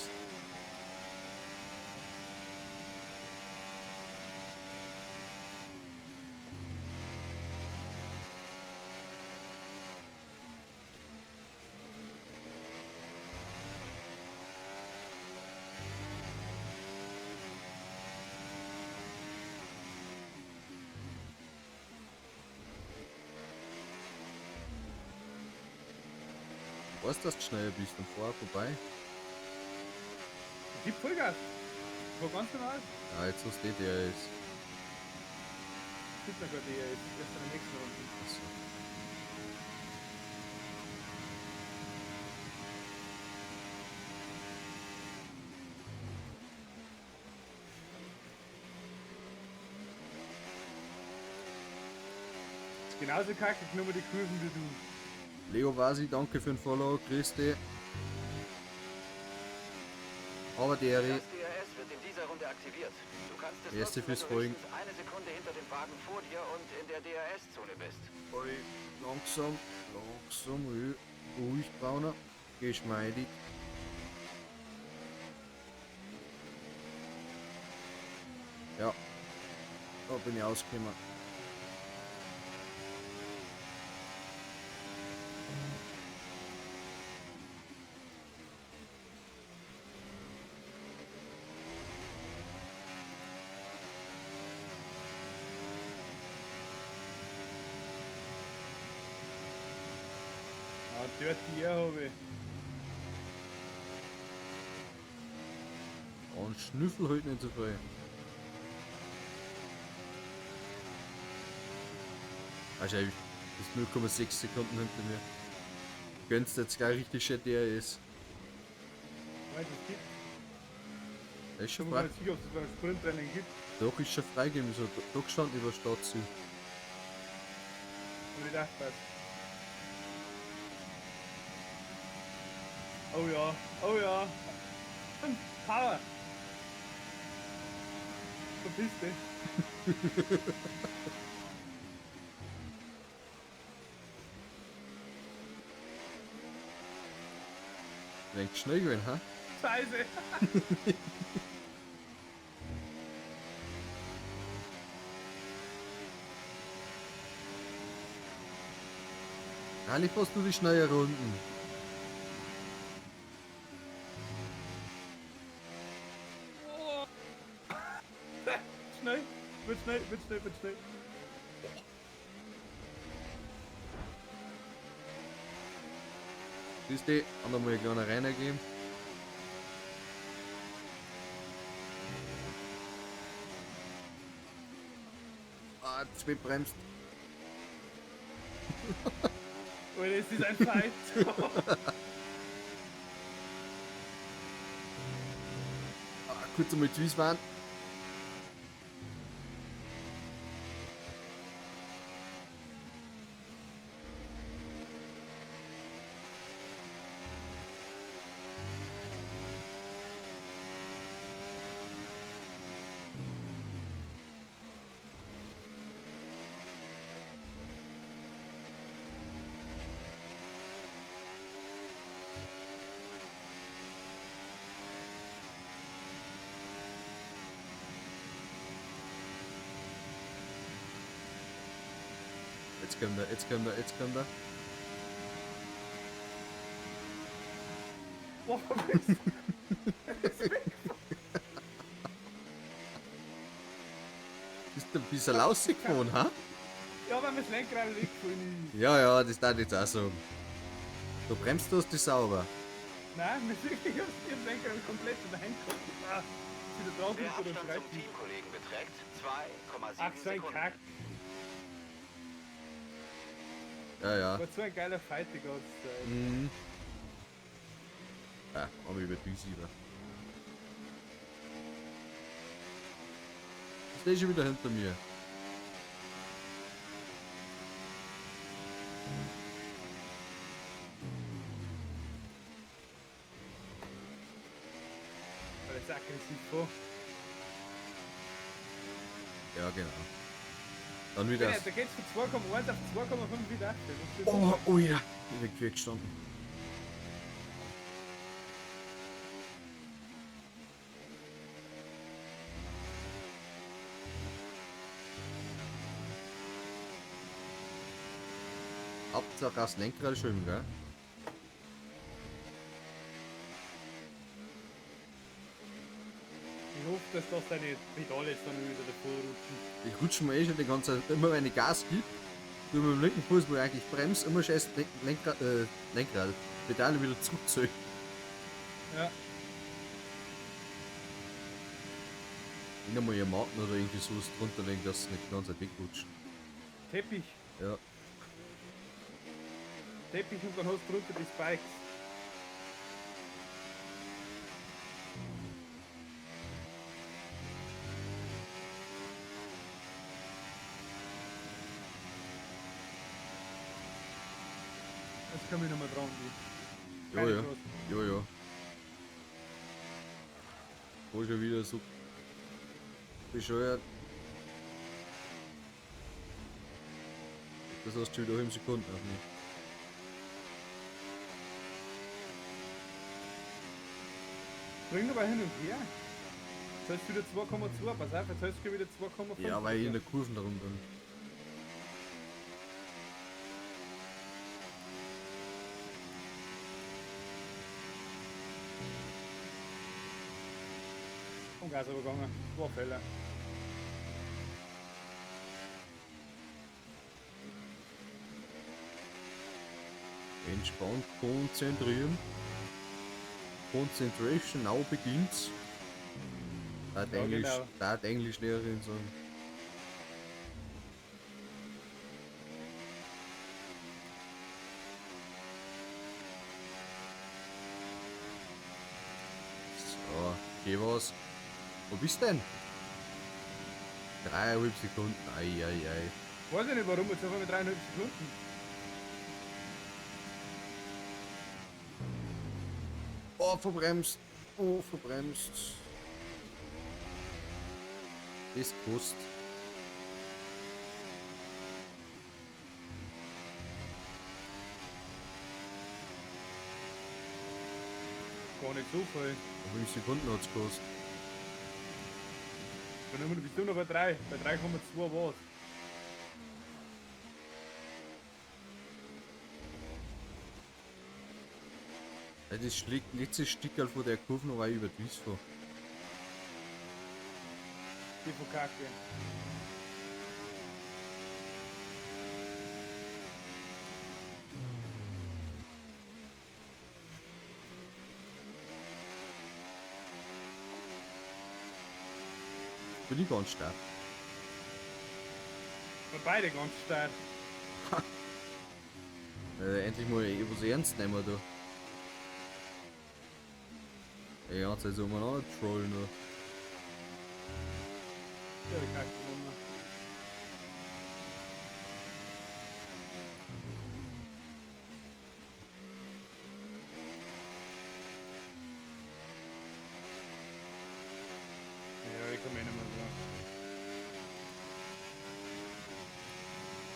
Weißt du, dass du schneller bist und vorher vorbei? Gib Vollgas. War ganz normal. Ja, jetzt hast du DRS. Gibt noch kein DRS. Erst in der nächsten Runde. Achso. Ist genauso kacke genommen die Kurven wie du. Leo Vasi, danke für den Follow, grüß dich. Aber der Das DRS wird in dieser Runde aktiviert. Du kannst es Erste nutzen, fürs wenn du Folgen. höchstens eine Sekunde hinter dem Wagen vor dir und in der DRS-Zone bist. Oi, langsam, langsam, ruhig, ruhig, Brauner, geschmeidig. Ja, da bin ich ausgekommen. Ah, Dirty Air habe ich. Und Schnüffel halt nicht so viel. Also, ich bist 0,6 Sekunden hinter mir. Gönnst jetzt gleich richtig schön DRS. Weißt du, es gibt? Er ist Ich schon bin mir frei. nicht sicher, ob es beim Sprintrennen gibt. Doch, ist schon freigegeben. So, da gestanden über Startziel. Und ich aufpassen. Oh ja, oh ja. Power! Verpiss dich. Denk schnell gewesen, ha? Scheiße! Eigentlich fährst du die schnellen Runden. Oh. Schnell, wird schnell, wird schnell, wird schnell. Siehst du, andermal ein kleiner Renner geben. Ah, zwei bremst. Oh, das ist ein Fight. Ah, kurz einmal zu fahren. Jetzt kommt er, jetzt kommt er, jetzt kommt er. Boah, verpiss. Bist du ein bisschen rausgefahren, ha? Ja, weil mir das Lenkrad weggefallen ist. Ja, ja, das darf ich jetzt auch sagen. Du bremst du hast dich sauber. Nein, mir ist wirklich, ich hab das Lenkrad komplett in der Hand gehabt. Ah, ist wieder drauf Der oder Abstand zum schreit. Teamkollegen beträgt Ach, 2,7 so ein Sekunden. Kack. Ja, ja. War so ein geiler Fight die ganze Zeit. Mhm. Ja, aber über die über. Ist der schon wieder hinter mir? Weil jetzt aggressiv vor. Ja, genau. Dann wieder. Ja, da geht's von 2,1 auf 2,5 wieder. Das ist Oh, oh ja. Ich bin quer gestanden. Hauptsache das Lenkrad schön, gell? Ich hoffe, dass das deine Pedale jetzt dann wieder davor rutschen. Ich rutsche mir eh schon die ganze Zeit. Immer wenn ich Gas gebe, tu mit dem linken Fuß, wo ich eigentlich bremse, immer scheiß Lenkrad, Lenkrad, Pedale wieder zurückziehen. Ja. Ich nochmal ihr Matten oder irgendwie sowas drunter legen, dass es nicht die ganze Zeit wegrutscht. Teppich. Ja. Teppich und dann hast du drunter die Spikes. Jetzt komme ich nochmal dran. Jo, Keine ja. Chance. Jo, ja. Wo schon wieder so bescheuert. Das hast du wieder 5 Sekunden auf mich. Bring aber hin und her. Jetzt hast du wieder 2,2, pass auf, jetzt hast du wieder 2,5. Ja, weil ich in der Kurve drin bin. Und Gas übergegangen. War Fehler. Entspannt konzentrieren. Concentration now begins. Da hat Ja, Englisch, genau. da hat Englischlehrerin sagen. So, geh was. Wo bist du denn? 3,5 Sekunden. Ei, ei, ei. Weiß ich nicht warum, jetzt auf einmal 3,5 Sekunden. Oh, verbremst. Oh, verbremst. Das kostet. Gar nicht so viel. 5 Sekunden hat's gekostet. Dann bist du noch bei 3. Bei 3,2 war's. Ja, das letzte Stickerl von der Kurve noch war über die Wiese vor. Die von Kacke. Bin ich ganz stark. Wir beide ganz stark. Endlich mal was ernst nehmen da. Die ganze Zeit so umeinander trollen da. Ja, die Kacke genommen. Ja, ich komme eh nicht mehr dran.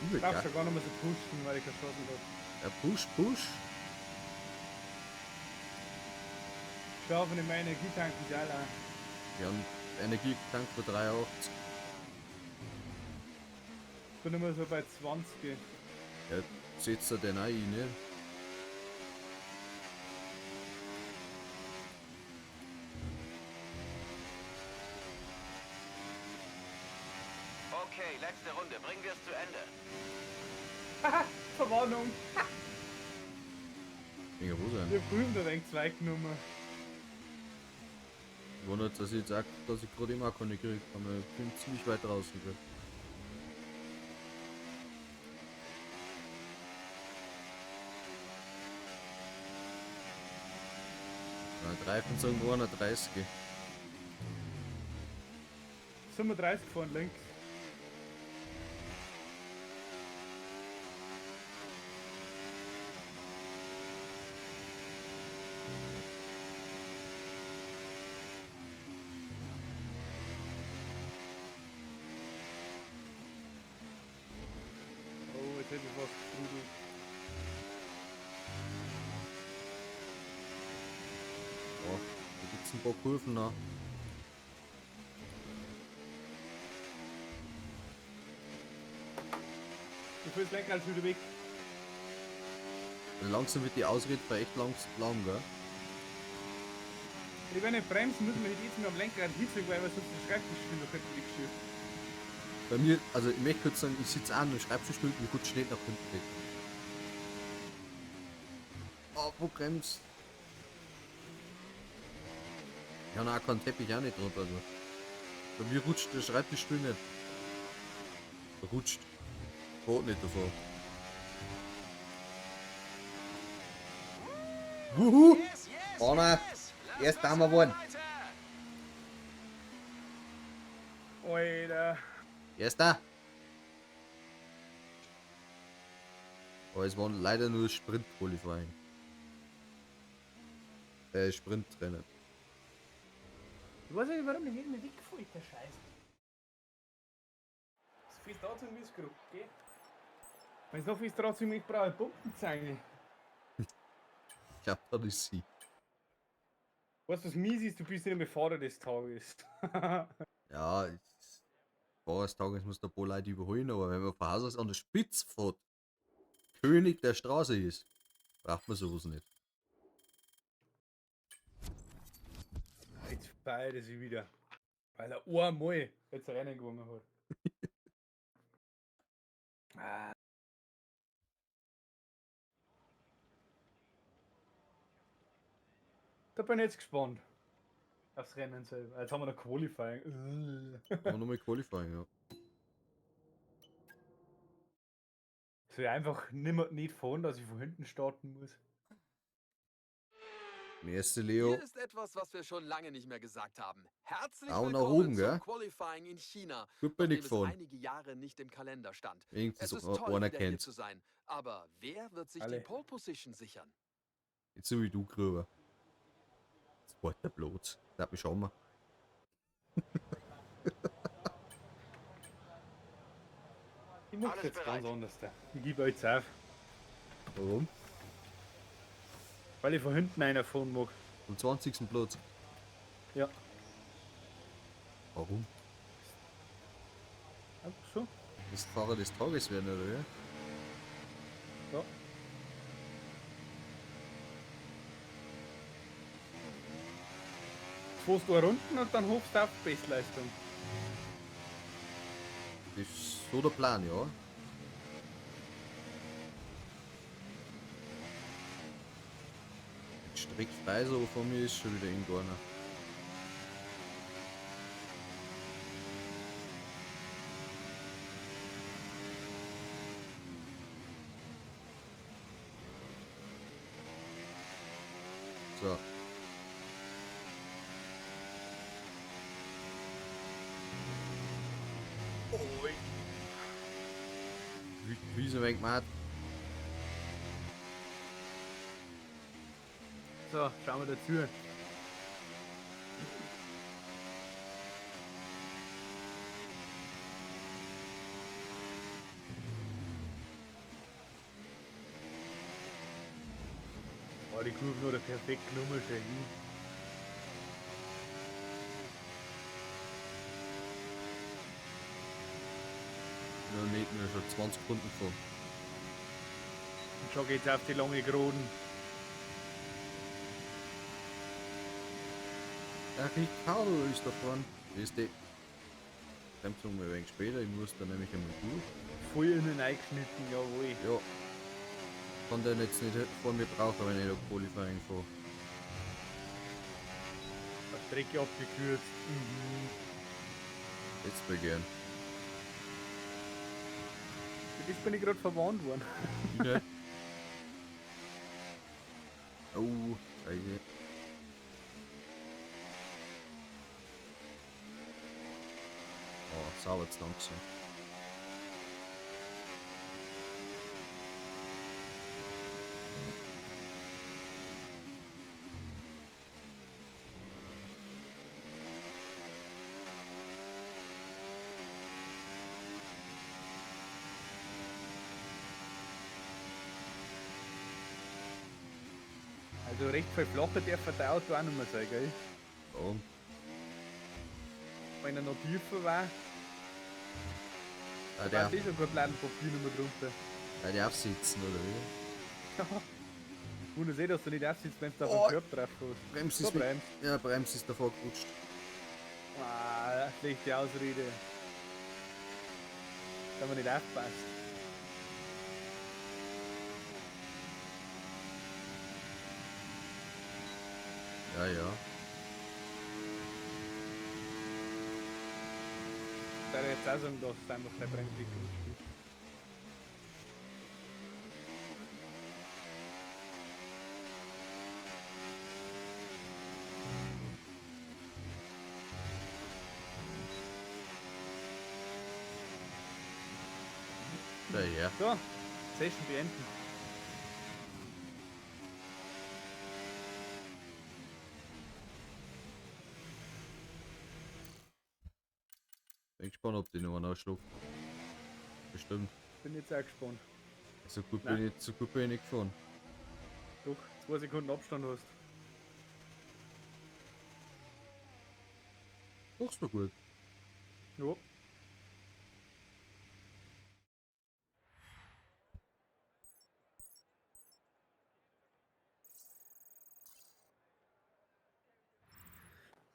Übel Ich darf geil. schon gar nicht mehr so pushen, weil ich keine Chancen habe. Ja, push, push. Schau, wenn ich meine Energietanken ist auch leer. Wir haben Energietank von 3,80. Ich bin immer so bei 20. Ja, setzt er den auch ein, ne? Okay, letzte Runde. Bringen wir es zu Ende. Haha, Verwarnung. Wegen wo sein? Ich hab drüben da ein zwei genommen. Wundert, dass ich jetzt auch, dass ich gerade immer keine gekriegt habe. Ich bin ziemlich weit draußen. Gell? Ja, Reifen sagen 130. 35 gefahren links. Oh, jetzt hätte ich fast gestrudelt. Ja, da gibt's ein paar Kurven noch. Ich will das Lenkrad schon wieder weg. Also langsam wird die Ausrede bei echt lang, gell? Ich wenn ich bremsen, muss man jetzt mit am Lenkrad hinziehen, weil wir sonst den Schreibtischstuhl noch hinten wegschiebt. Bei mir, also ich möchte kurz sagen, ich sitze an und Schreibtischstuhl und rutsche nicht nach hinten weg. Oh, wo bremst? Ja, na, kein Teppich auch nicht drunter. Also. Bei mir rutscht der Schreibtischstuhl nicht. Rutscht. Brot nicht davor. Wuhu! Vorne! Erst haben wir gewonnen. Alter. Erster! Aber es waren leider nur Sprint-Qualifying. Sprintrennen. Ich weiß nicht, warum nicht mehr weggefällt, der Scheiß. Das fest anziehen wie es gerade geht. Wenn es noch fest anziehen, ich brauche eine Pumpenzange. Ich glaube, das ist sie. Weißt du, was mies ist? Du bist nicht mehr Fahrer des Tages. Ja, Fahrer des Tages muss der paar Leute überholen, aber wenn man von Haus aus an der Spitze fährt, König der Straße ist, braucht man sowas nicht. Jetzt feiert er sich wieder. Weil er einmal jetzt Rennen gewonnen hat. Ah. Da bin ich jetzt gespannt. Aufs Rennen selber. Jetzt haben wir noch Qualifying. Aber nochmal Qualifying, ja. Soll ich einfach nimmer, nicht fahren, dass ich von hinten starten muss? Merci, Leo. Hier ist etwas, was wir schon lange nicht mehr gesagt haben. Herzlich Daumen nach willkommen oben, zum gell? Qualifying in China, Gut bin ich nachdem es gefahren. einige Jahre nicht im Kalender stand. Wenigstens Es ist so toll, einer wieder hier kennt. zu sein. Aber wer wird sich Alle. die Pole Position sichern? Jetzt so wie du, Gröber. Zweiter Platz. Darf mich schauen. Ich mach's Alles jetzt bereit. ganz anders da. Ich gebe euch auf. Warum? Weil ich von hinten einer fahren mag. Am 20. Platz. Ja. Warum? Einfach so. Das Fahrer des Tages werden, oder wie? Ja. Fährst du eine Runden und dann hoffst du auf Bestleistung. Das ist so der Plan, ja. Jetzt streckt frei so von mir ist schon wieder irgendwo einer. So. Wie so wenig gemacht. So, schauen wir dazu. Oh, die Kurven oder perfekt genommen schon hin. Ja, nicht mehr schon 20 Runden gefahren. Und schon geht's auf die lange Geraden. Der Ricardo ist da vorne. Ist die. Bremsung ein wenig später, ich muss da nämlich einmal durch. Voll innen eingeschnitten, jawohl. Ja. Kann den jetzt nicht vor mir brauchen, wenn ich da Qualifying fahre. Strecke abgekürzt. Mhm. Jetzt begern. Für das bin ich gerade verwarnt worden. Ich nicht. Oh, scheiße. Oh, sauber zu langsam. Also recht viel flacher darf der Auto auch nicht mehr sein, gell? Warum? Wenn er noch tiefer war, Ah, da war der, eh schon kein Blatt Papier nicht mehr drunter. der darf sitzen, oder wie? Ja. Wundert eh, dass du nicht aufsitzt, wenn du auf Oh. den Körper drauf hast. Brems So ist mit, bremst. ja, Brems ist davor gerutscht. Ah, schlechte Ausrede. Da man nicht aufpasst. Ja, ja. Da ich jetzt auch sagen, dass es einfach der Bremsweg gerutscht ist. Ja, ja. So, Session beenden. Bin gespannt, ob die noch einen ausschlägt. Bestimmt. Bin jetzt auch gespannt. So gut Nein. bin ich, so gut bin ich nicht gefahren. Doch, 2 Sekunden Abstand hast. Doch, ist mir gut. Ja.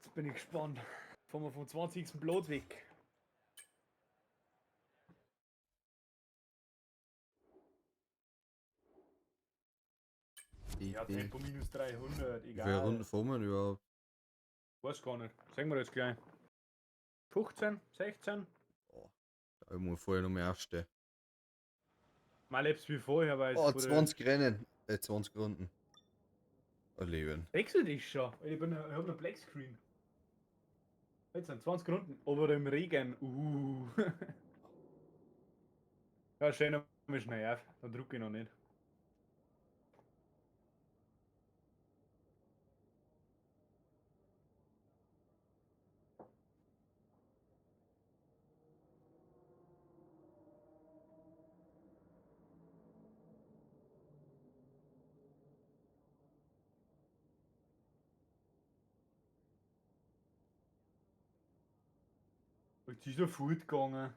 Jetzt bin ich gespannt. Fahren wir vom 20. Platz weg. Die, Ja, die, Tempo minus 300, wie egal. viele Runden fahren wir überhaupt? Weiß gar nicht. Sagen wir jetzt gleich. 15, 16? Ich muss vorher noch mehr aufstehen. Mal lebst wie vorher, weil es Oh, vor der- 20 Rennen. 20 Runden. Oh, Leben. Wechsel dich schon. Ich hab noch Black Screen. Jetzt sind 20 Runden. Aber im Regen. Ja, schön, noch schnell auf. Dann drucke ich noch nicht. Jetzt ist er fortgegangen.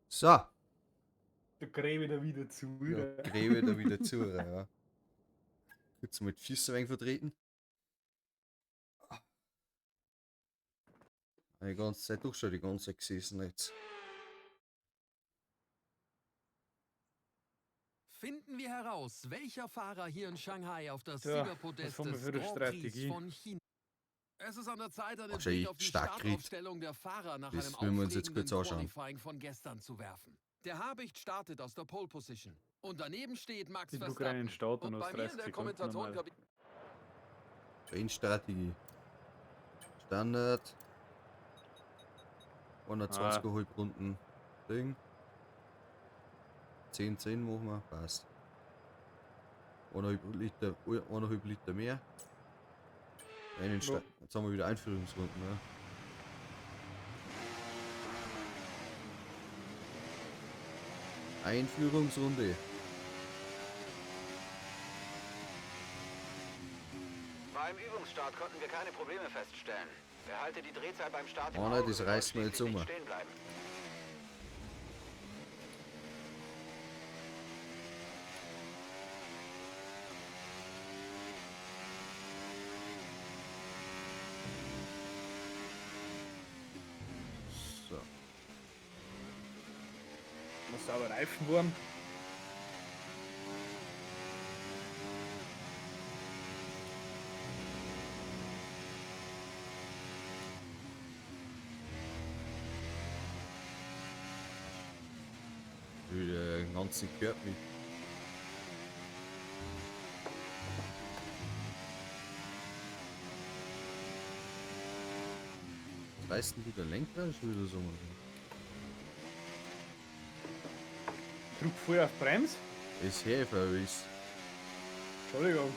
So. Der Gräbe da wieder zu. Ja, Gräbe da wieder zu, ja. Kurz mit Füßen ein wenig vertreten. Die ganze Zeit doch schon die ganze Zeit gesessen jetzt. Finden wir heraus, welcher Fahrer hier in Shanghai auf das Tja, Siegerpodest was haben wir des für eine Grand Prix Strategie? von China. Es ist an der Zeit, einen Wahrscheinlich Blick auf die stark Grid. Startaufstellung der Fahrer nach Das einem müssen wir uns jetzt kurz aufregenden anschauen. Qualifying von gestern zu werfen. Der Habicht startet aus der Pole Position. Und daneben steht Max Ich drück rein in den Verstappen. Start und Und hast bei mir in 30 der Sekunden normal. Kommentatorenkabine Rennstrategie. Standard. 120,5 Runden. Ding. 10, 10 machen wir. Passt. 1,5 Liter, 1,5 Liter mehr. Rennen Ja. Jetzt haben wir wieder Einführungsrunden, ne? Einführungsrunde. Beim Übungsstart konnten wir keine Probleme feststellen. Behalte die Drehzahl beim Start im Oh nein, Auge. das Wir wollen reißt mir jetzt schließlich um. nicht stehen bleiben. So. Muss sauber Reifen warm. Wieder den ganzen Körper mit. Was reißt denn du der Lenkrad schon wieder so? Druck voll auf Brems. Ist Hefe, ist. Entschuldigung.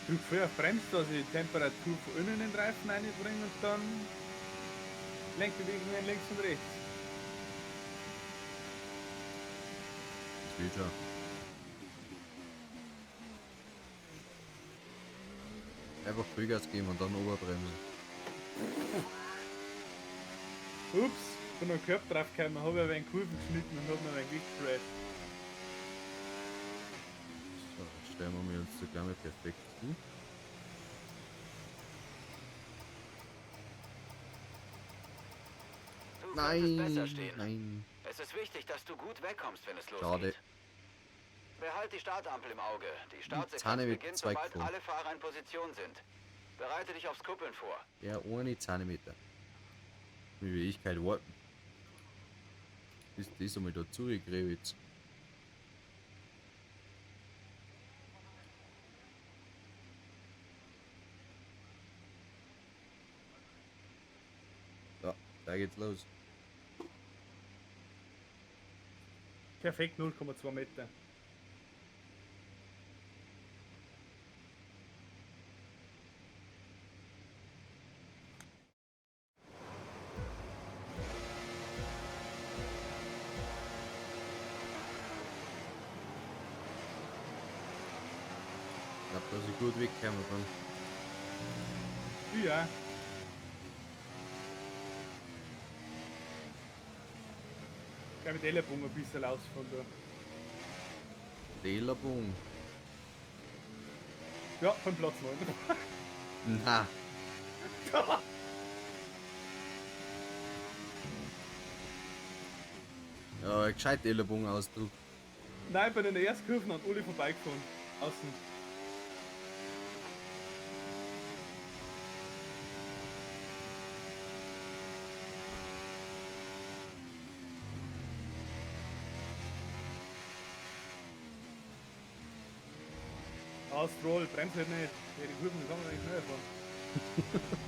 Druck voll auf Brems, dass ich die Temperatur von innen in den Reifen reinbringe und dann Lenkbewegungen links und rechts. Das wird schon. Einfach Vollgas geben und dann Oberbremsen. Ups, bin noch Körper drauf gekommen, habe ich aber in Kurven geschnitten und hab noch ein Gewicht gecrashed. So, jetzt stellen wir uns da gleich mal perfekt hin. Du könntest besser Nein, stehen. nein. Es ist wichtig, dass du gut wegkommst, wenn es losgeht. Schade. Behalt die Startampel im Auge. Die Startsequenz Zahne mit beginnt, zwei sobald gefahren. alle Fahrer in Position sind. Bereite dich aufs Kuppeln vor. Ja, ohne Zentimeter. Wie will ich kein warten. Ist das einmal da zugegräbt. So, da geht's los. Perfekt 0,2 Meter. Ich glaube, dass ich gut weggekommen bin. Ja. Gleich mit Ellenbogen ein bisschen ausfahren da. Ellenbogen. Ja, von Platz 9. Na. Ja, gescheit Ellenbogen ausdruck. Nein, bei den ersten Kurven hat Uli vorbeigefahren. Außen. Austroll, bremst halt nicht. Ja, die Kurven kann man nicht schneller fahren.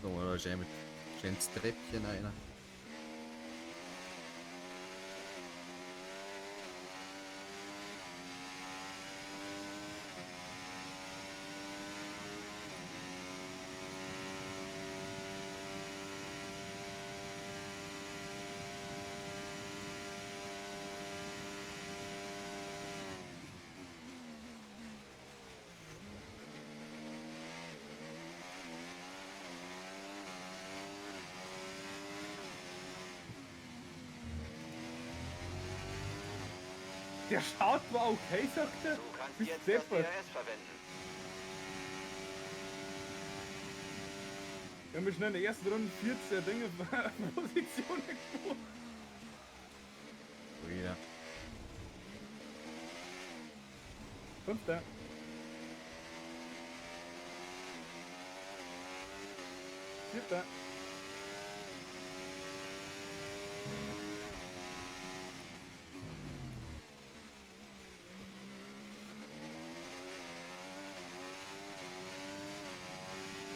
Da war da schön mit schönes Treppchen einer. Der Start war okay, sagt er. Du kannst Bist jetzt das deppert. DRS verwenden. Wir haben schon in der ersten Runde 14 Dinge Positionen gefahren. Ja. Fünfter. Vierter.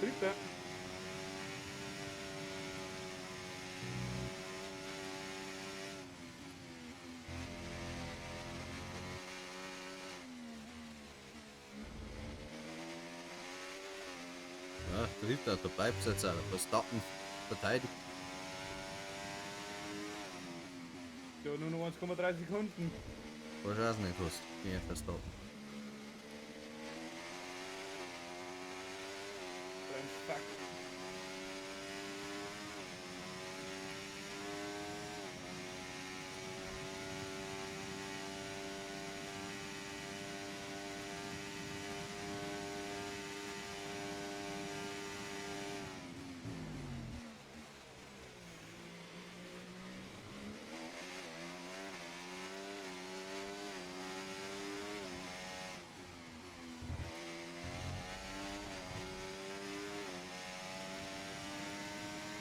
Dritter. Ja, dritter, da bleibt's jetzt auch. Verstappen verteidigt. Ja, nur noch 1,3 Sekunden. Keine Chance nicht hast gegen Verstappen. Fuck.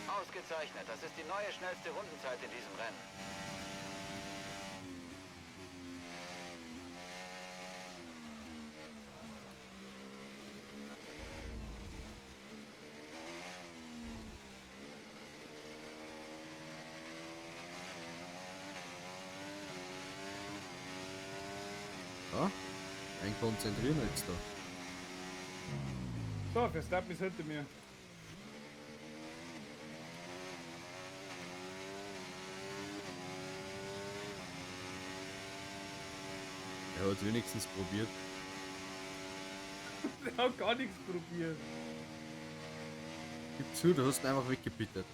Ausgezeichnet. Das ist die neue schnellste Rundenzeit in diesem Rennen. Ja, ein Konzentrieren jetzt da. So, Verstappen ist hinter mir. Er hat wenigstens probiert. Der hat gar nichts probiert. Gib zu, du hast ihn einfach weggebittert.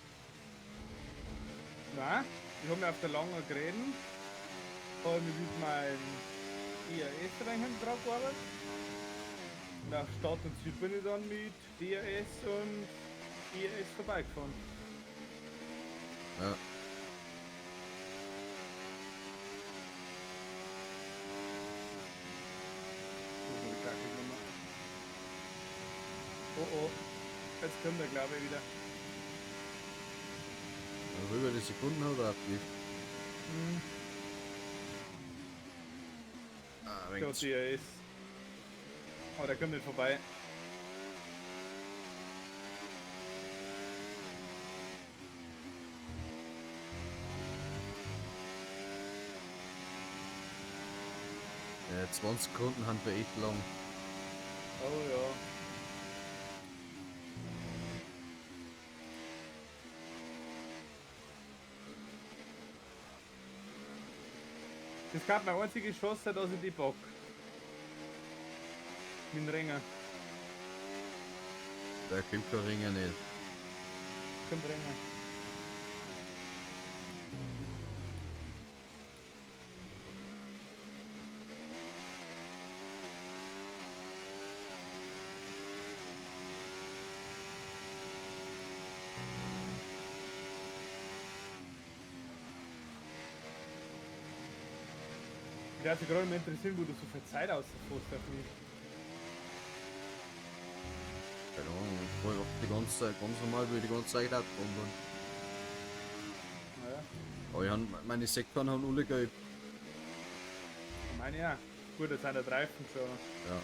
Nein, ich hab mir auf der langen Gräden, habe mich mit meinem ERS rein drauf gearbeitet. Und auf Start und Ziel bin ich dann mit DRS und ERS vorbeigefahren. Ja. Oh oh, jetzt kommt er glaube ich wieder. Ja, rüber die Sekunden hat er abgegeben. Mhm. Ah, Der hat DRS. Aber der kommt nicht vorbei. Ja, 20 Sekunden haben wir echt lang. Oh ja. Das gab meine einzige Chance, dass ich die pack. Mit dem Ringer. Der kommt kein Ringer nicht. Kommt Ringer. Mich würde gerade mal interessieren, wo du so viel Zeit ausfährst auf mich. Keine Ahnung, ich fahr die ganze Zeit, ganz normal, wie ich die ganze Zeit auch gefahren bin. Naja, Aber ich hab, meine Sektoren haben alle gelb. meine ja. Gut, das sind der Reifen schon. Ja.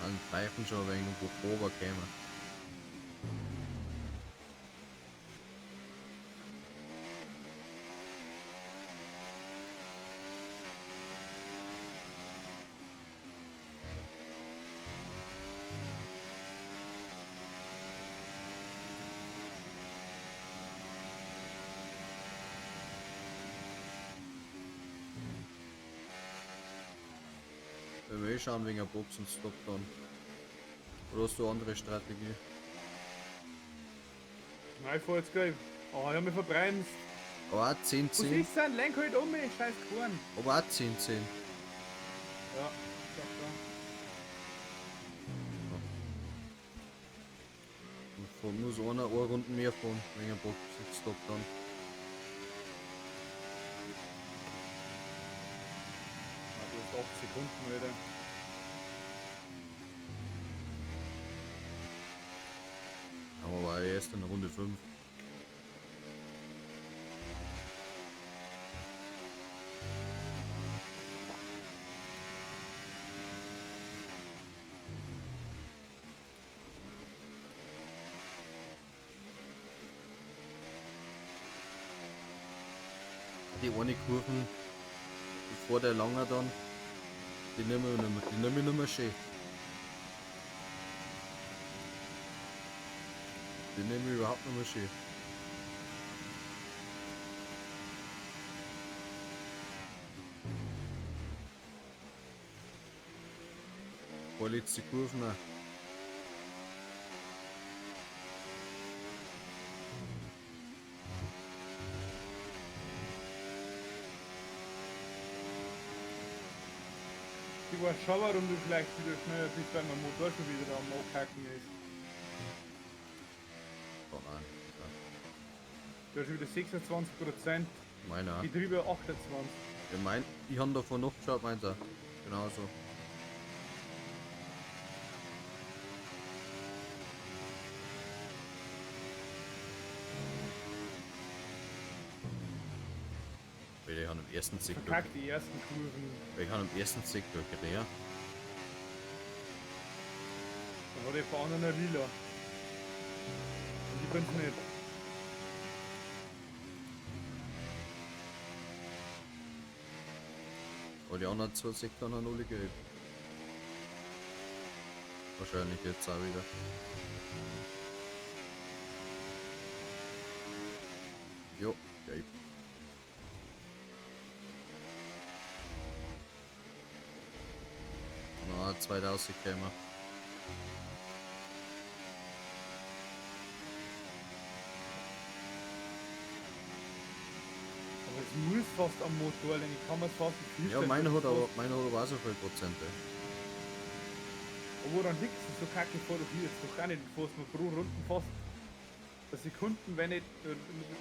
An Reifen schon ein wenig runtergekommen. Wenn wir eh schauen wegen der Boxenstopp dann. Oder hast du eine andere Strategie? Nein, ich fahr jetzt gleich. Oh, ich hab mich verbremst. Aber auch 10, Was 10. ist denn? Lenk halt um mich, scheiß Korn. Aber auch 10, 10. Ja, ich glaub schon. Und muss einer eine Runde mehr fahren, wegen der Boxenstopp dann. Ah, du hast 8 Sekunden, Alter. Aber war ja erst in Runde 5. Die eine Kurven vor der Langer dann, die nehmen wir nicht mehr, die nehmen wir nicht mehr schön. Die nehmen wir überhaupt nicht mehr schön. Vorletzte Kurven auch. Ich weiß schon, warum du vielleicht wieder schneller bist, weil mein Motor schon wieder am Abhacken ist. Oh nein. Ja. Du hast schon wieder 26%, Meiner. Getriebe 28. Ja, mein, ich habe davon noch geschaut, meint er. Genauso. Weil ich habe im ersten Sektor. Verkackt die ersten Kurven. Weil ich habe im ersten Sektor gedreht. Dann hat der anderen eine lila. Und ich bin's nicht. Aber die anderen zwei Sektoren haben alle gelb. Wahrscheinlich jetzt auch wieder. Jo, gelb. Na, 2000 käme. Aber es muss fast am Motor liegen, ich kann mir es fast nicht Ja, vorstellen. meiner hat dass aber, es meiner hat aber auch so viel Prozente. Aber woran liegt es? So kacke vor doch hier jetzt doch gar nicht. Du fährst nur pro Runden fast eine Sekunden, wenn nicht,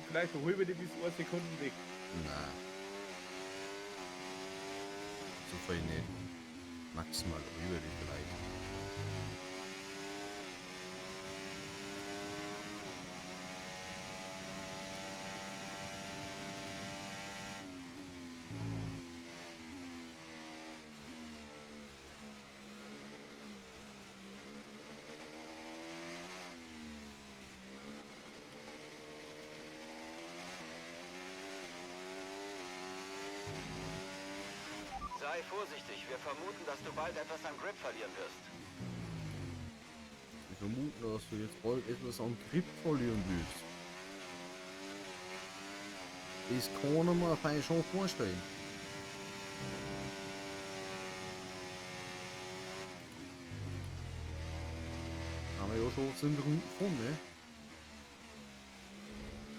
vielleicht eine halbe bis eine Sekunden weg. Nein. So viel nicht. Maximal über die vielleicht. Sei vorsichtig, wir vermuten, dass du bald etwas an Grip verlieren wirst. Wir vermuten, dass du jetzt bald etwas an Grip verlieren wirst. Das kann ich mir fein schon vorstellen. Haben wir ja schon 5 Runden gefahren, ne?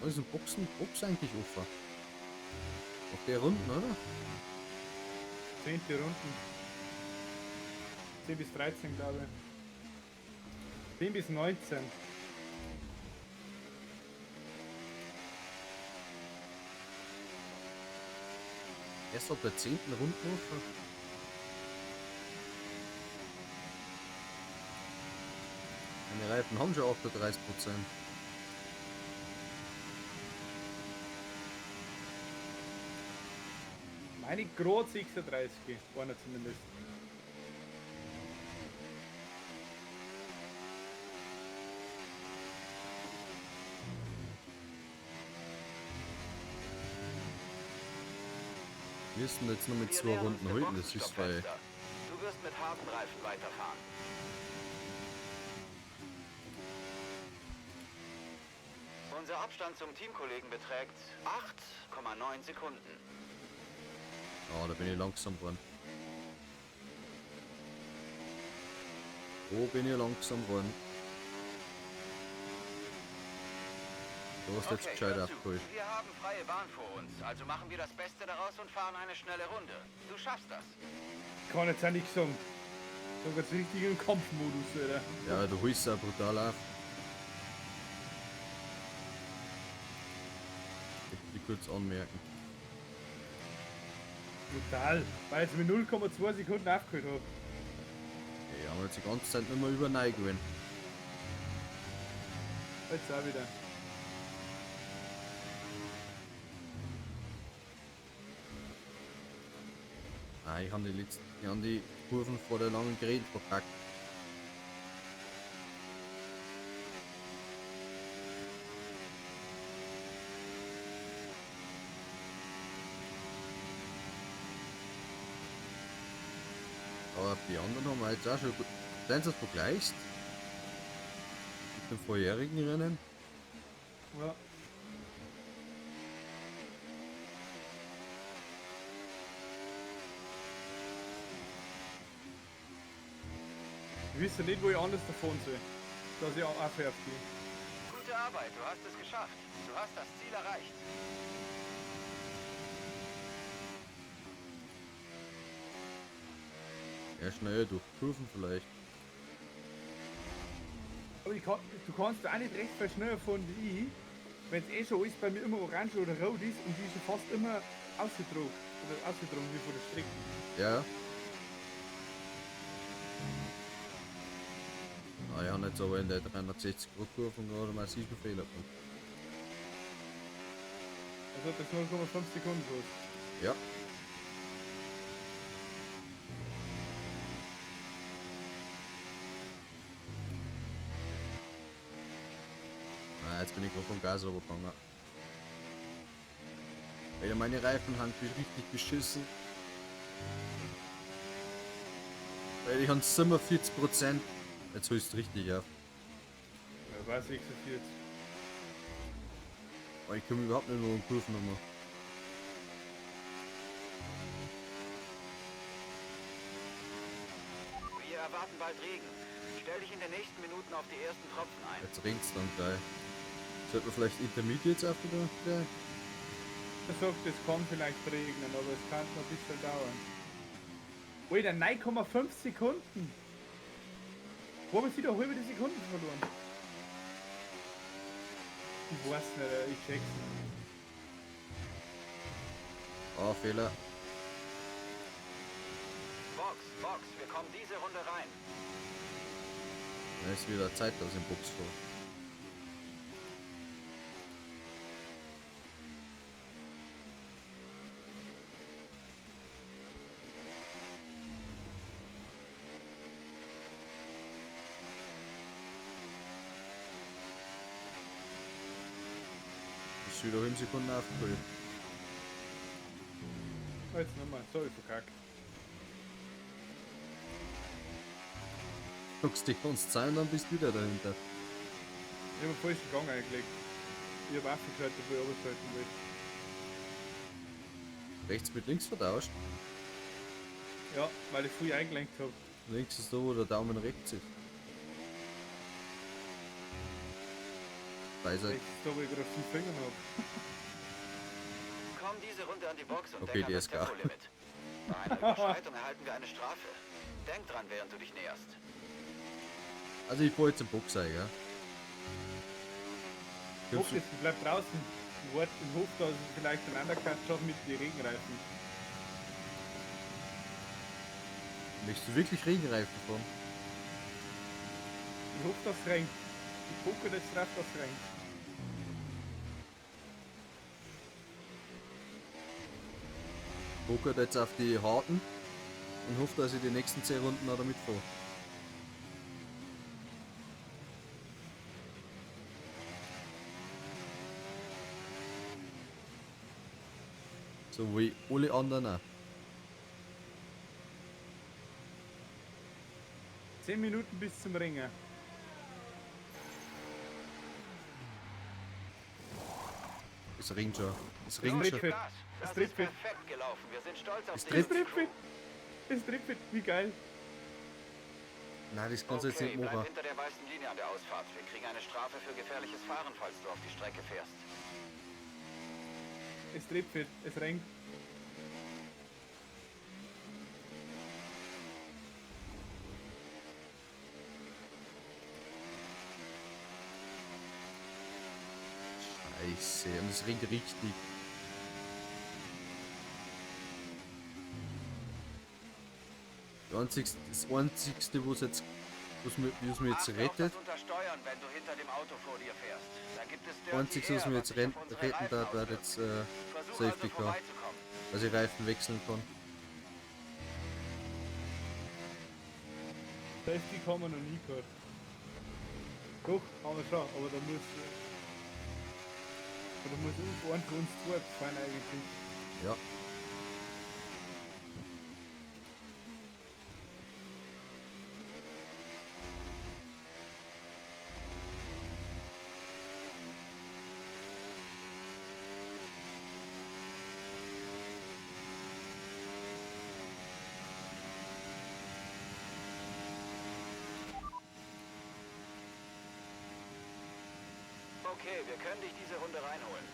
Da ist ein Box eigentlich offen. Auf der Runden, oder? 10. Runden. 10 bis 13, glaube ich. 10 bis 19. Erst ab der 10. Runde offen. Meine Reifen haben schon 38%. Meine gerade 36, einer zumindest. Wir müssen jetzt noch mit Wir 2 nähern uns Runden dem halten, das ist weil. Boxenstoppfenster. Du wirst mit harten Reifen weiterfahren. Unser Abstand zum Teamkollegen beträgt 8,9 Sekunden. Ah, da bin ich langsam geworden. Wo bin ich langsam geworden? Du hast jetzt Okay, gescheit hör zu. abgeholt. Wir haben freie Bahn vor uns, also machen wir das Beste daraus und fahren eine schnelle Runde. Du schaffst das. Ich kann jetzt auch nichts sagen. So ganz richtig im Kampfmodus, Alter. Ja, du holst auch brutal auf. Ich will kurz anmerken. Brutal. Weil ich jetzt mit 0,2 Sekunden aufgeholt habe. Ja, haben wir jetzt die ganze Zeit nicht mehr über Nei gewinnt. Jetzt auch wieder. Ah, ich habe die letzten, ich hab die Kurven vor der langen Gerät verpackt. Aber die anderen haben wir jetzt auch schon gut. Wenn du das vergleichst mit dem vorherigen Rennen, Ja. Ich wüsste nicht, wo ich anders davon soll. Dass ich auch aufgehe. Gute Arbeit, du hast es geschafft. Du hast das Ziel erreicht. Ja, schnell durch Kurven vielleicht. Aber du kannst auch nicht recht viel schneller fahren wie ich, wenn es eh schon alles bei mir immer orange oder rot ist und die schon fast immer ausgedruckt. Oder ausgedruckt wie vor der Strecke. Ja. Na, ich habe jetzt aber in der 360 Grad Kurve gerade massiven Fehler gemacht. Also hat das 0,5 Sekunden gekostet. Ja. Ah, jetzt bin ich gerade vom Gas runtergegangen. Alter, meine Reifen haben mich richtig beschissen. Weil ich habe 47%. Jetzt holst du richtig auf. Ja, war 46. Aber ich komme überhaupt nicht mehr um Kurven nochmal. Wir erwarten bald Regen. Stell dich in den nächsten Minuten auf die ersten Tropfen ein. Jetzt regnet es dann gleich. Sollten wir vielleicht Intermediates auf wieder gleich? Er sagt, es kann vielleicht regnen, aber es kann noch ein bisschen dauern. Alter, 9,5 Sekunden! Wo habe ich wieder halbe die Sekunden verloren? Ich weiß nicht, ich check's nicht. Ah, Fehler. Box, Box, wir kommen diese Runde rein. Da ist wieder Zeit, dass ich im Box fahre. Ist wieder 5 Sekunden aufgeholt. Jetzt nochmal, sorry, verkackt. Guckst dich uns Zeit und dann bist du wieder dahinter. Ich hab einen falschen Gang eingelegt. Ich hab aufgeschaltet, wo ich runterschalten wollte. Rechts mit links vertauscht. Ja, weil ich früh eingelenkt hab. Links ist da, wo der Daumen rechts ist. Beiseite. Rechts ist da, wo ich gerade 5 Finger hab. Komm diese Runde an die Box und Okay, denk an das DSK. Tempolimit. Bei einer Überschreitung erhalten wir eine Strafe. Denk dran, während du dich näherst. Also ich fahr jetzt im Box ein, gell? Hoff, ich bleib draußen. Ich warte im Hof, dass ich vielleicht einen Undercut schaffe mit den Regenreifen. Möchtest du wirklich Regenreifen fahren? Ich hoffe, dass es regnet. Ich gucke jetzt drauf, dass es regnet. Pokert jetzt auf die harten und hofft, dass ich die nächsten 10 Runden auch damit fahre. So wie alle anderen auch. 10 Minuten bis zum Ringen. Es regnet schon. Es regnet schon. Trifft. Das Es ist trifft. perfekt gelaufen. Wir sind stolz auf Es dich. Es trifft. trifft. Es trifft. Wie geil. Nein, das kannst du jetzt Okay, nicht bleib machen. hinter der weißen Linie an der Ausfahrt. Wir kriegen eine Strafe für gefährliches Fahren, falls du auf die Strecke fährst. Es trifft. Es regnet. Scheiße, und es regnet richtig. Das einzigste, was jetzt, was mir, was mir jetzt Achte auf rettet, das Untersteuern, wenn du hinter dem Auto vor dir fährst. Da gibt es das einzigste, was mir jetzt was sich auf unsere retten Reifen darf, wird auswirkt. jetzt Versuch Safety also Car, vorbeizukommen. dass ich Reifen wechseln kann. Safety haben wir noch nie gehabt. Doch, haben wir schon, aber da muss. Da muss einer von uns zwei fahren eigentlich. Ja. Okay, wir können dich diese Runde reinholen.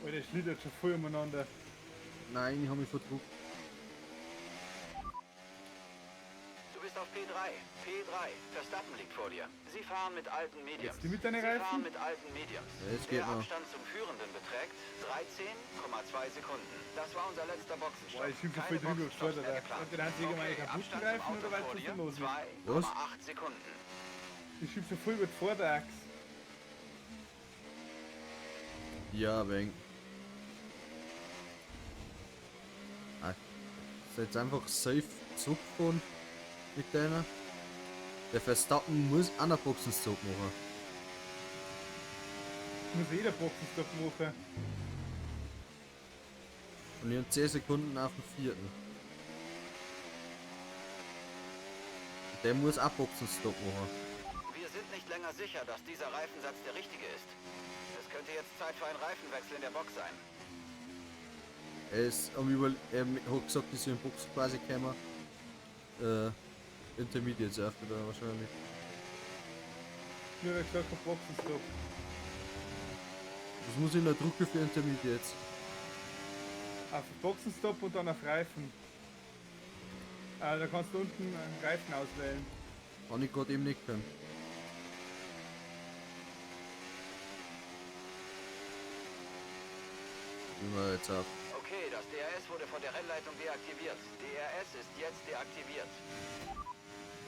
Alter, schlittert schon voll umeinander. Nein, ich habe mich verdruckt. Du bist auf P3. P3. Verstappen liegt vor dir. Sie fahren mit alten Mediums. Jetzt die mit deinen Sie Reifen? fahren mit alten Mediums. Ja, es geht Der noch. Abstand zum Führenden beträgt 13,2 Sekunden. Das war unser letzter Boxenstopp. Boah, ich schieb schon Keine voll drüber Boxenstopps gefordert. mehr geplant. Entweder haben sie irgendwann Okay, kaputten Abstand zum Reifen Auto oder weißt vor du, was dir, da los ist? 2,8 Sekunden. Ich schieb schon voll über die Vorderachse. Ja, wegen. Ah, ist jetzt einfach safe zurückgefahren mit deiner. Der Verstappen muss auch noch Boxenstopp machen. Muss jeder Boxenstopp machen. Und ich habe 10 Sekunden auf dem vierten. Der muss auch Boxenstopp machen. Wir sind nicht länger sicher, dass dieser Reifensatz der richtige ist. Es könnte jetzt Zeit für einen Reifenwechsel in der Box sein. Er ist am Über er hat gesagt, ich soll in die Box quasi kommen. Intermediates öfter da wahrscheinlich. Nur gesagt, auf Boxenstopp. Was muss ich noch drucken für Intermediates? Auf Boxenstopp und dann auf Reifen. Da kannst du unten einen Reifen auswählen. Kann ich gerade eben nicht können. Gehen wir jetzt auf. Okay, das DRS wurde von der Rennleitung deaktiviert. DRS ist jetzt deaktiviert.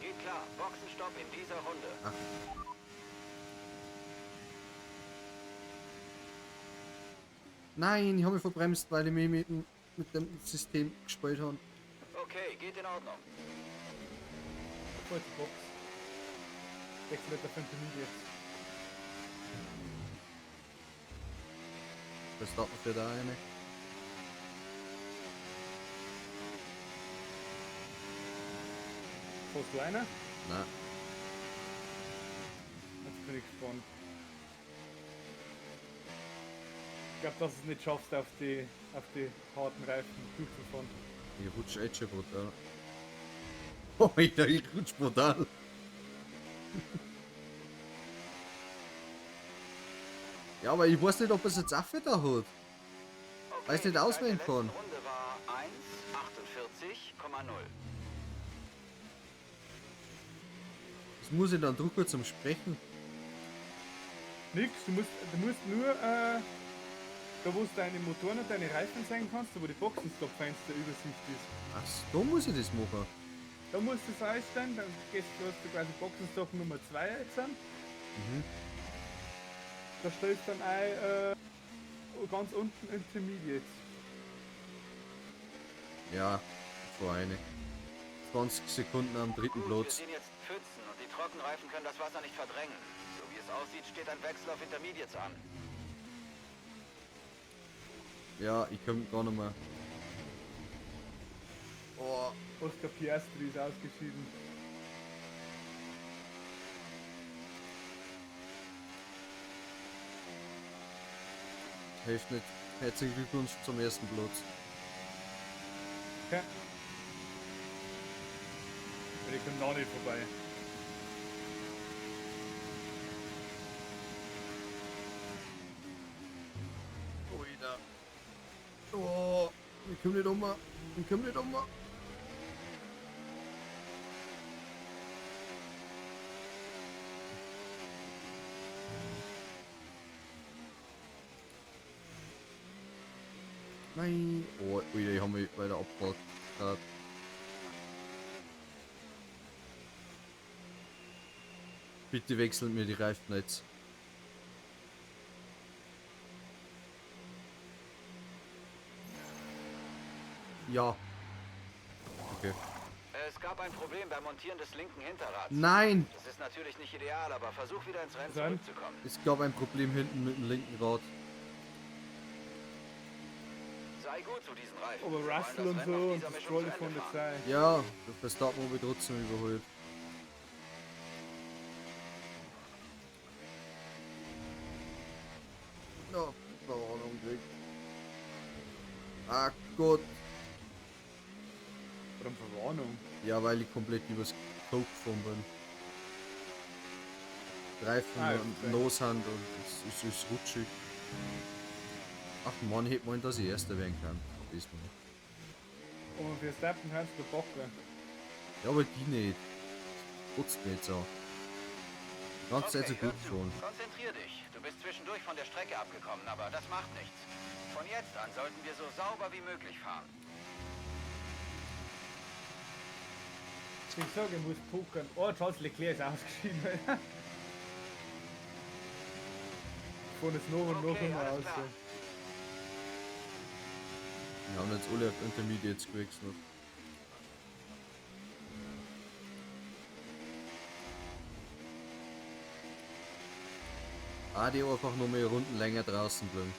Geht klar, Boxenstopp in dieser Runde. Ach. Nein, ich habe mich verbremst, weil ich mich mit dem System gespielt habe. Okay, geht in Ordnung. Voll die Box. 6 Meter 5 Intermediates. Verstappen für da eine. Hast du einer? Nein. Jetzt bin ich gespannt. Ich glaube, dass du es nicht schaffst, auf die harten Reifen durchzufahren. Ich rutsche jetzt schon brutal. Oh, ich rutsch brutal. Ja, aber ich weiß nicht, ob es jetzt auch wieder hat. Okay, Weil ich nicht die Zeit auswählen der kann. letzten Runde war 1,48,0. Was muss ich dann drucken zum Sprechen? Nix, du musst nur, da wo du deine Motoren und deine Reifen sein kannst, da wo die Boxenstopp-Fenster-Übersicht ist. Ach, da muss ich das machen. Da musst du es einstellen, dann gehst du, hast du quasi Boxenstopp Nummer 2 jetzt an. Mhm. Da stellst du dann ein, ganz unten Intermediate. Ja, vor eine. 20 Sekunden am dritten Gut, Platz. Wir sehen jetzt Pfützen und die Trockenreifen können das Wasser nicht verdrängen. So wie es aussieht, steht ein Wechsel auf Intermediates an. Ja, ich komme gar nicht mehr. Oh. Oscar Piastri ist ausgeschieden. Hilft nicht. Herzlichen Glückwunsch zum ersten Platz. Okay. Aber ich komme da nicht vorbei. Alter. Oh, ich komme nicht um. Ich komme nicht um. Nein. Oh, Alter, ich habe mich weiter abgebaut. Bitte wechseln mir die Reifen jetzt. Ja. Okay. Es gab ein Problem beim Montieren des linken Hinterrads. Nein! Das ist natürlich nicht ideal, aber versuch wieder ins Rennen Dann? zurückzukommen. Es gab ein Problem hinten mit dem linken Rad. Sei gut zu diesen Reifen. Aber Wir wollen Russell das und Rennen so auf und dieser das Mischung Stroll zu Ende von der fahren. Zeit. Ja, der Verstappen habe ich trotzdem überholt. Ja, Verwarnung gekriegt. Ah Gott. Warum Verwarnung? Ja, weil ich komplett übers Coke gefahren bin. Reifen Ah, ah, okay. los sind und es ist rutschig. Ach man, hätte man, dass ich Erster werden kann. Diesmal. Und für Steppen hörst du Bocke. Ja, aber die nicht. Putzt mir jetzt auch. Die ganze Zeit so Okay, hör gut zu. schon. Konzentrier dich. Du bist zwischendurch von der Strecke abgekommen, aber das macht nichts. Von jetzt an sollten wir so sauber wie möglich fahren. Ich sag, ich muss pokern. Oh, Charles Leclerc ist ausgeschieden. Alter. Vorne ist noch und noch Okay, immer alles aus. klar. Wir haben jetzt alle auf Intermediates gewechselt. Ah, die einfach noch mehr Runden länger draußen bleiben.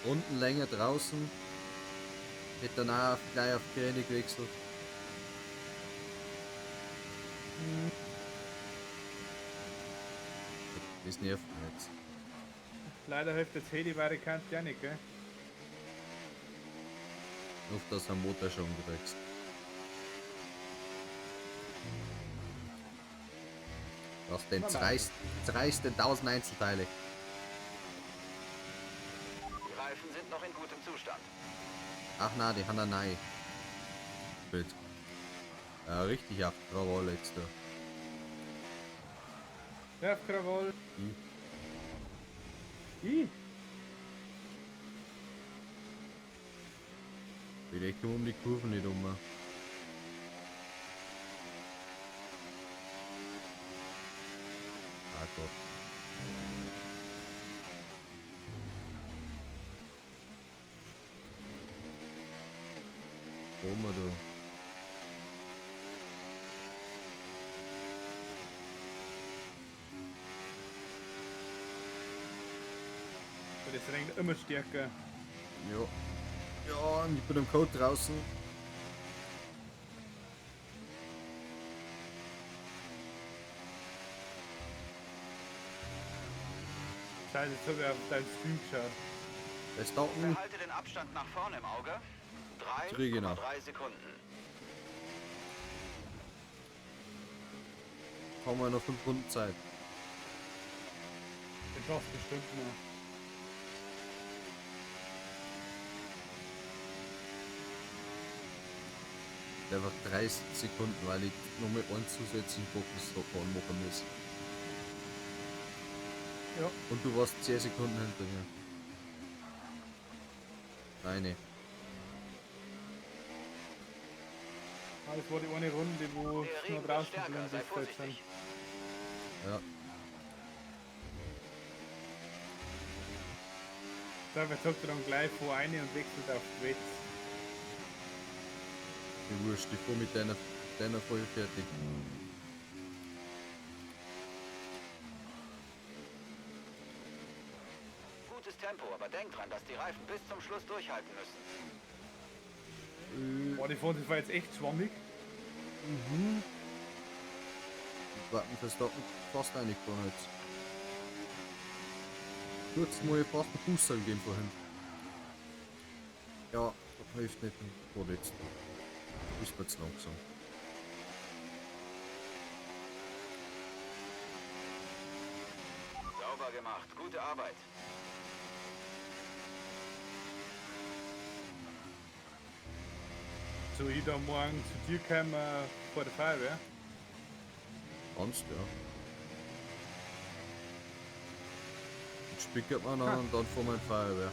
Runden länger draußen. Hätte danach gleich auf Gräne gewechselt. Das nervt mich jetzt. Leider hilft jetzt Heli Variant ja nicht, gell? Auf dass am Motor schon gewechselt. Was denn zerreißt denn 1000 Einzelteile? Die Reifen sind noch in gutem Zustand. Ach na, die haben eine neue. Bild. Ja, richtig auf Krawall jetzt da. Ja, auf Krawall. I. I. Ich komme um die Kurven nicht um. Ah Gott. Wo du? Das regnet immer stärker. Ja. Ja, und ich bin im Code draußen. Scheiße, jetzt habe ich auf deinen Stream geschaut. Verstappen. Behalte den Abstand nach vorne im Auge. Kriege noch. 3,3 Sekunden. Haben wir noch 5 Runden Zeit. Den schaffst du bestimmt noch. Einfach 30 Sekunden, weil ich noch mit einem zusätzlichen Boxenstopp anmachen muss. Ja. Und du warst 10 Sekunden hinter mir. Nein. Ah, das war die eine Runde, wo Der es noch Regen wird draußen stärker, geblieben sei ist. Jetzt vorsichtig. Ja. So, wer sagt er dann gleich vor eine und wechselt auf Wetz. Die Wurscht, ich fahr mit deiner voll fertig. Gutes Tempo, aber denk dran, dass die Reifen bis zum Schluss durchhalten müssen. Boah, die Fahrt war jetzt echt schwammig. Mhm. Warten, Verstappen fast reingefahren jetzt. Kurz mal fast einen Booster gegeben vorhin. Ja, hilft nicht. Vorletzten. Ist mir zu langsam. Sauber gemacht, gute Arbeit. So, ich da morgen zu dir kommen vor der Feuerwehr. Kannst, ja. Und spickert man an und dann vor mein Feuerwehr.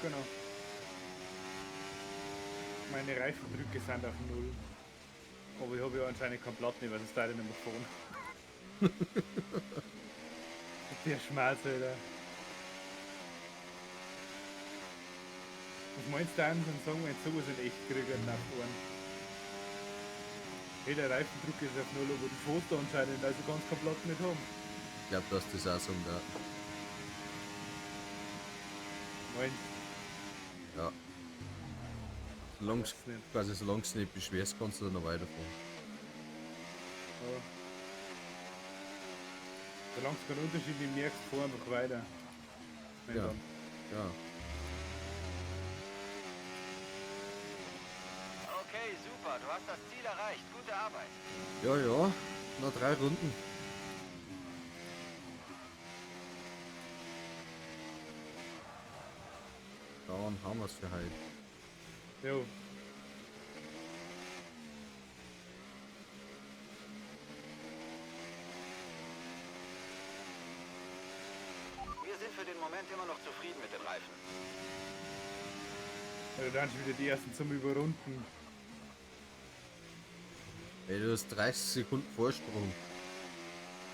Genau. Meine Reifendrücke sind auf Null. Aber ich habe ja anscheinend keinen Platten, weil sonst da ich nicht mehr fahren. Der Schmerz, Alter. Was meinst du denn, dann sagen wir jetzt sowas in echt kriegen nach Ohren? Hey, der Reifendruck ist auf Null, aber du fährst da anscheinend, also ganz keinen Platten nicht haben. Ich glaube, dass das auch sagen da. Meinst Ja. Solange Weiß nicht. quasi solange du nicht beschwerst, kannst du dann noch weiterfahren. Ja. Solange du keinen Unterschied nicht merkst, fahr einfach weiter. Wenn Ja. dann. Ja. Okay, super, du hast hast das Ziel erreicht. Gute Arbeit. Ja, ja. Noch 3 Runden. Dann haben wir's für heute. Jo. Wir sind für den Moment immer noch zufrieden mit den Reifen. Also dann schon wieder die ersten zum Überrunden. Ey, du hast 30 Sekunden Vorsprung.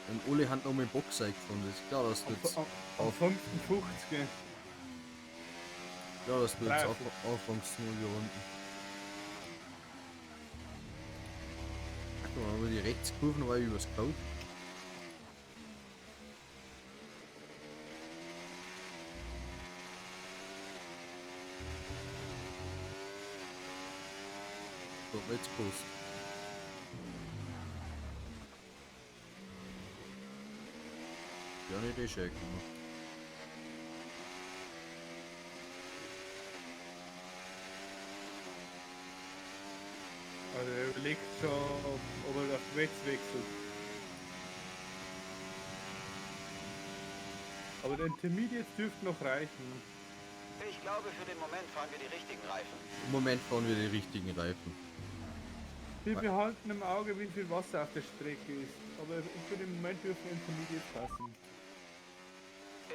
Und alle haben noch mit dem Box eingefahren. Das ist klar, dass du jetzt Am auf- 5.50. klar, dass du jetzt 53. anfängst zum Überrunden. Ach, guck mal, aber die Rechtskurven war übers Code. So, jetzt Post. Ja, nicht eh schön gemacht. Also er überlegt schon, ob er auf Wets wechselt. Aber der Intermediate dürfte noch reichen. Ich glaube, für den Moment fahren wir die richtigen Reifen. Im Moment fahren wir die richtigen Reifen. Wir behalten im Auge, wie viel Wasser auf der Strecke ist. Aber für den Moment dürfen Intermediates passen.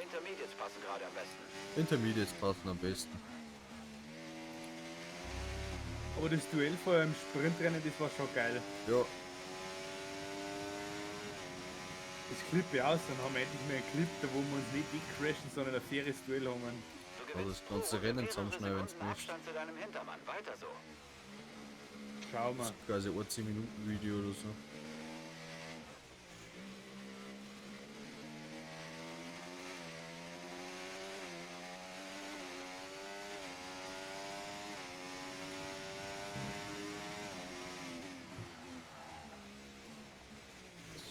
Intermediates passen gerade am besten. Intermediates passen am besten. Aber das Duell vorher im Sprintrennen, das war schon geil. Ja. Das Clip ja aus, dann haben wir endlich mal einen Clip, da wo wir uns nicht wegcrashen, sondern ein faires Duell haben. Du Ja, das gewinnst ganze pro Rennen mehrere zusammenschneiden, wenn's Sekunden musst. Abstand zu deinem Hintermann. Weiter so. Schau mal. Das ist quasi ein 10 Minuten Video oder so.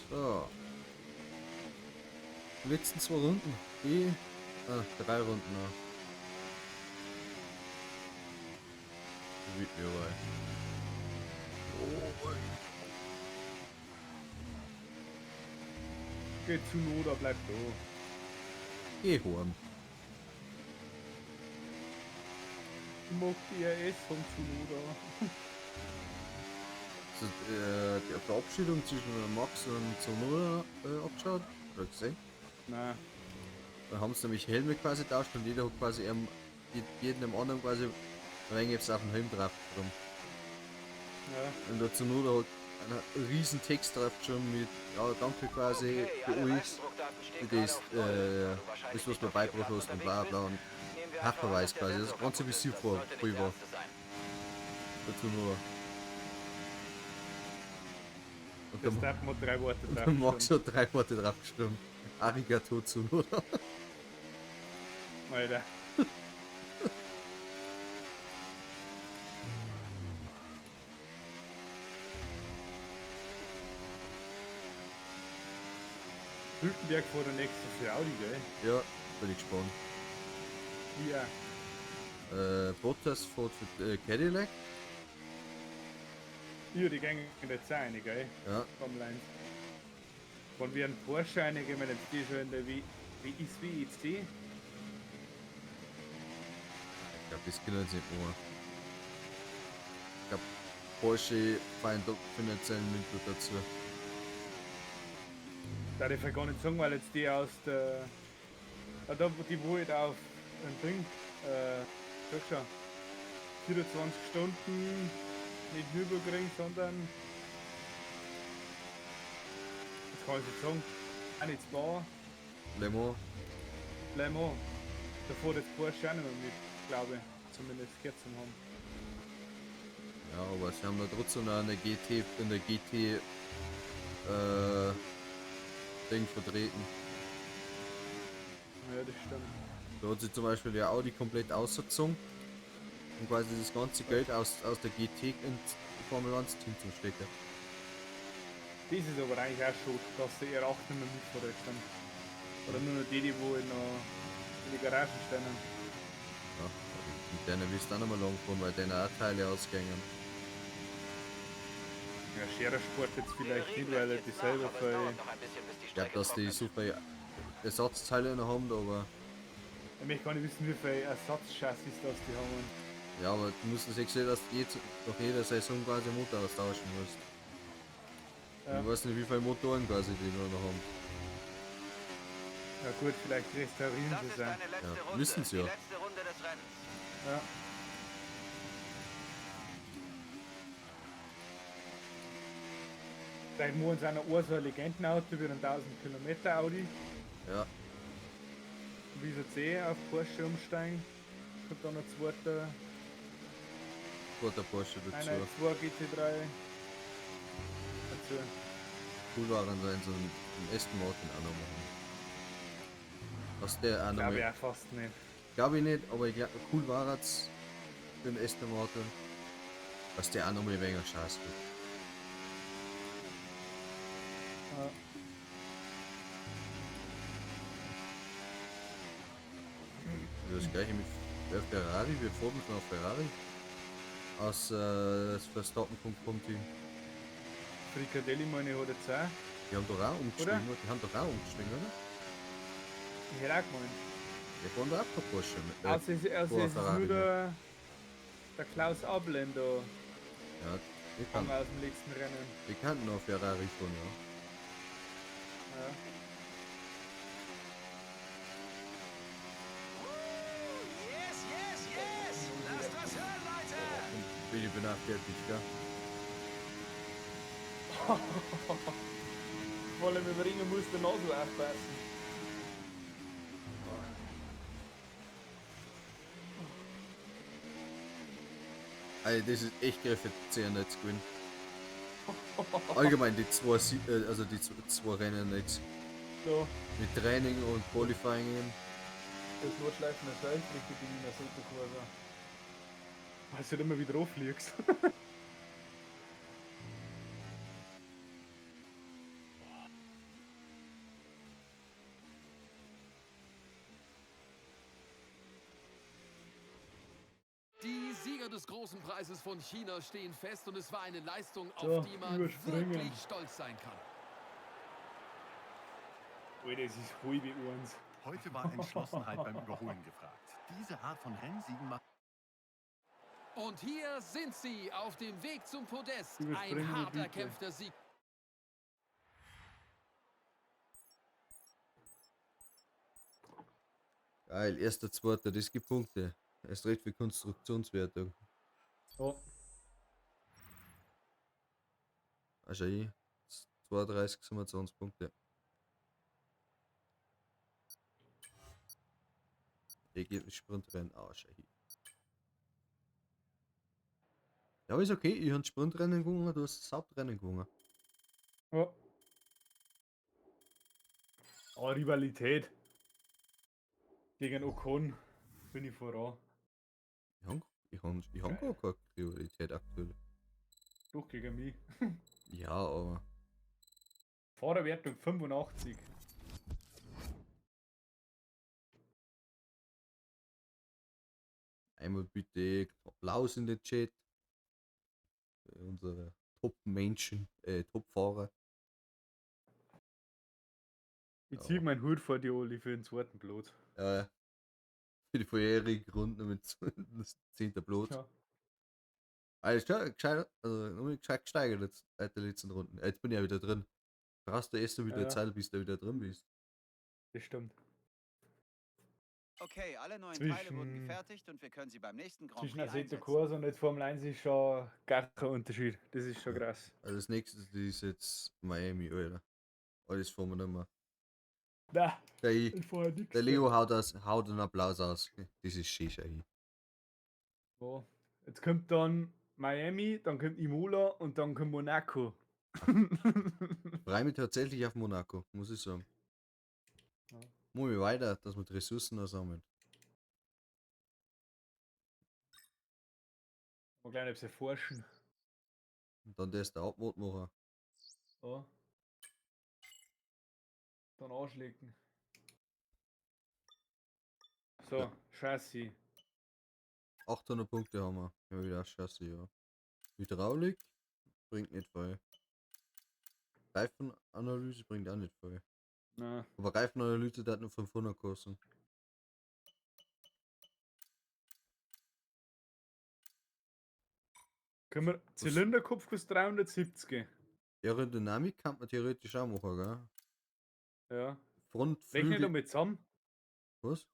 So. Die letzten 2 Runden. Die. Ah, 3 Runden noch. Wie überall. Oh, Geht zu Noda, bleibt da. Geh heim. Ich mag die RS von Tsunoda. Also, die Verabschiedung zwischen Max und Tsunoda abgeschaut? Oder gesehen? Nein. Da haben sie nämlich Helme quasi tauscht und jeder hat quasi jedem dem anderen quasi ein wenig auf den Helm drauf gekommen. Ja. Und der Tsunoda hat einen riesen Text drauf schon mit, ja, danke quasi Okay, für alle euch, Reifendruckdaten stehen für gerade das, auf Null. Da du wahrscheinlich das, was nicht du auf vier beigebracht Platten hast und unterwegs bla bla bist, und nehmen wir einfach an, Haferweis dass der quasi. Das Sensor Ganze kaputt wie ist. sie Das vor sollte nicht Pulver. der erste sein. Der Tsunoda. Und Der der, Verstappen hat 3 Worte und drauf der Max geschrieben. hat 3 Worte drauf geschrieben. Arigato Tsunoda. Alter. Hülkenberg vor der nächsten für Audi, gell? Ja, bin ich gespannt. Ja. Bottas fährt für Cadillac. Ja, die gehen jetzt auch rein, gell? Ja. Formel 1. Wenn wir einen Porsche reingehen, wenn jetzt die schon in der W ist WEC? Ich glaub, das können sie nicht machen. Ich glaub, Porsche fein doch finanziellen Mittel dazu. Da darf ich gar nicht sagen, weil jetzt die aus der. Ah, da, die wo halt auf ein Ding, sag schon, 24 Stunden nicht Nürburgring, sondern. Das kann ich nicht sagen. Auch nicht Spa. Le Mans. Le Mans. Da fährt jetzt Porsche auch nicht mehr mit, glaube ich. Zumindest gehört zum haben. Ja, aber sie haben da trotzdem noch eine GT, in der GT Ding vertreten. Ja, das stimmt. Da hat sich zum Beispiel der Audi komplett ausgezogen und quasi das ganze Geld aus der GT ins Formel 1 Team zu stecken. Das ist aber eigentlich auch schon, dass die R8 nicht mehr mitfahren sind. Oder nur noch die, die wo noch in die Garagen stehen. Ja, mit denen wirst du auch noch mal lang fahren, weil denen auch Teile ausgängen. Ja, Scherersport jetzt Der vielleicht Regen nicht, weil lässt er die jetzt nach, selber aber es dauert viel. noch ein bisschen, bis die Ich glaube, Strecke dass die trocknet. so viel Ersatzteile noch haben, aber. Ich möchte gar nicht wissen, wie viel Ersatzchassis das die haben. Ja, aber du musst es sehen, dass du jetzt nach jeder Saison quasi Motor austauschen musst. Ja. Ich weiß nicht, wie viele Motoren quasi die noch haben. Ja gut, vielleicht restaurieren Das sie ist es auch. deine letzte Ja, Runde. müssen sie Die ja. letzte Runde des Rennens. Ja. Vielleicht muss uns einer so ein Legendenauto wie ein 1000 Kilometer Audi. Ja, Wie sie C auf Porsche umsteigen. Kommt dann noch zweiter, zweiter Porsche dazu. einer 2 GT3 dazu. Cool waren sie in so einem Aston Martin auch noch machen. Was der auch noch Glaube ich mal. auch fast nicht. Glaube ich nicht, aber ich glaube, cool war es für den Aston Martin. Dass der auch noch mal ein wenig Chance gibt. Ja. Das gleiche mit Ferrari, wir fahren schon auf Ferrari. Aus das Verstappen.com Team. Frikadelli meine ich hat jetzt auch. Die haben doch auch umgestiegen, oder? Die haben doch auch umgestiegen, oder? Ich hätte auch gemeint. Die fahren doch auch kein Porsche. Mit, Also es, also vor es ist Ferrari, nur ne? der Klaus Ablen da Ja, die haben kann, wir aus dem letzten Rennen. die kannten auch Ferrari fahren, ja. Ja. Yes, yes, yes! Lasst was hören, Leute! Bin ich bin auch fertig, gell? Vor allem im Ringen muss der Nase aufpassen. Also das ist echt geil für 10 jetzt gewesen. Allgemein die zwei, also die zwei Rennen jetzt. So, Mit Training und Qualifying. das Notschleifen ist echt richtig in der Sotokurve. Weil du immer wieder drauf liegst. Die Sieger des großen Preises von China stehen fest und es war eine Leistung, So, auf die man überspringen. wirklich stolz sein kann. Alter, es ist halb eins. Heute war Entschlossenheit beim Überholen gefragt. Diese Art von Rennsiegen macht Und hier sind sie auf dem Weg zum Podest. Ein Überspringen wir hart bitte. erkämpfter Sieg. Geil, erster, zweiter, das gibt Punkte. Erst recht für Konstruktionswertung. Oh. Also ich, 32, 27 Punkte. Ergebnis Sprintrennen, ah, schau hier. Ja, aber ist okay, ich hab Sprintrennen gewonnen, du hast das Hauptrennen gewonnen. Ja. Oh, Rivalität. Gegen Ocon bin ich voran. Ich hab gar keine Priorität aktuell. Doch gegen mich. Ja, aber. Fahrerwertung 85. Einmal bitte Applaus in den Chat. Für unsere Top-Menschen, Top-Fahrer. Ich Ja. zieh meinen Hut vor die Oli für den zweiten Platz. Ja, für die vorherigen Runden mit 10. Platz. Ja. Also gescheit, also noch gescheit gesteigert jetzt seit der letzten Runden. Jetzt bin ich ja wieder drin. Brauchst du erst wieder Ja. Zeit, bis du wieder drin bist. Das stimmt. Okay, alle neuen Teile wurden Zwischen- gefertigt und wir können sie beim nächsten Grand Zwischen Prix Assetto einsetzen. Corsa und jetzt Formel 1 ist schon gar kein Unterschied. Das ist schon Ja. krass. Also das nächste ist jetzt Miami, Alter. Alles fahren wir nicht mehr. Na, Der, ich fahr nix. der Leo haut, das, haut einen Applaus aus. Das ist schön, schön. So. Jetzt kommt dann Miami, dann kommt Imola und dann kommt Monaco. Freue mich tatsächlich auf Monaco, muss ich sagen. Ja. Muss ich weiter, dass wir die Ressourcen noch sammeln. Mal gleich etwas erforschen. Und dann der ist der Abmod machen. Ja. Dann anschlägen. So, Ja. Chassis. 800 Punkte haben wir. Ja, wieder Chassis, ja. Hydraulik. bringt nicht viel. Reifenanalyse bringt auch nicht viel. Na, Aber Reifenanalyse, der hat nur 500 kosten. Können wir. Zylinderkopf kostet 370. Aerodynamik kann man theoretisch auch machen, gell? Ja. Frontflügel. Rechne damit zusammen, Was?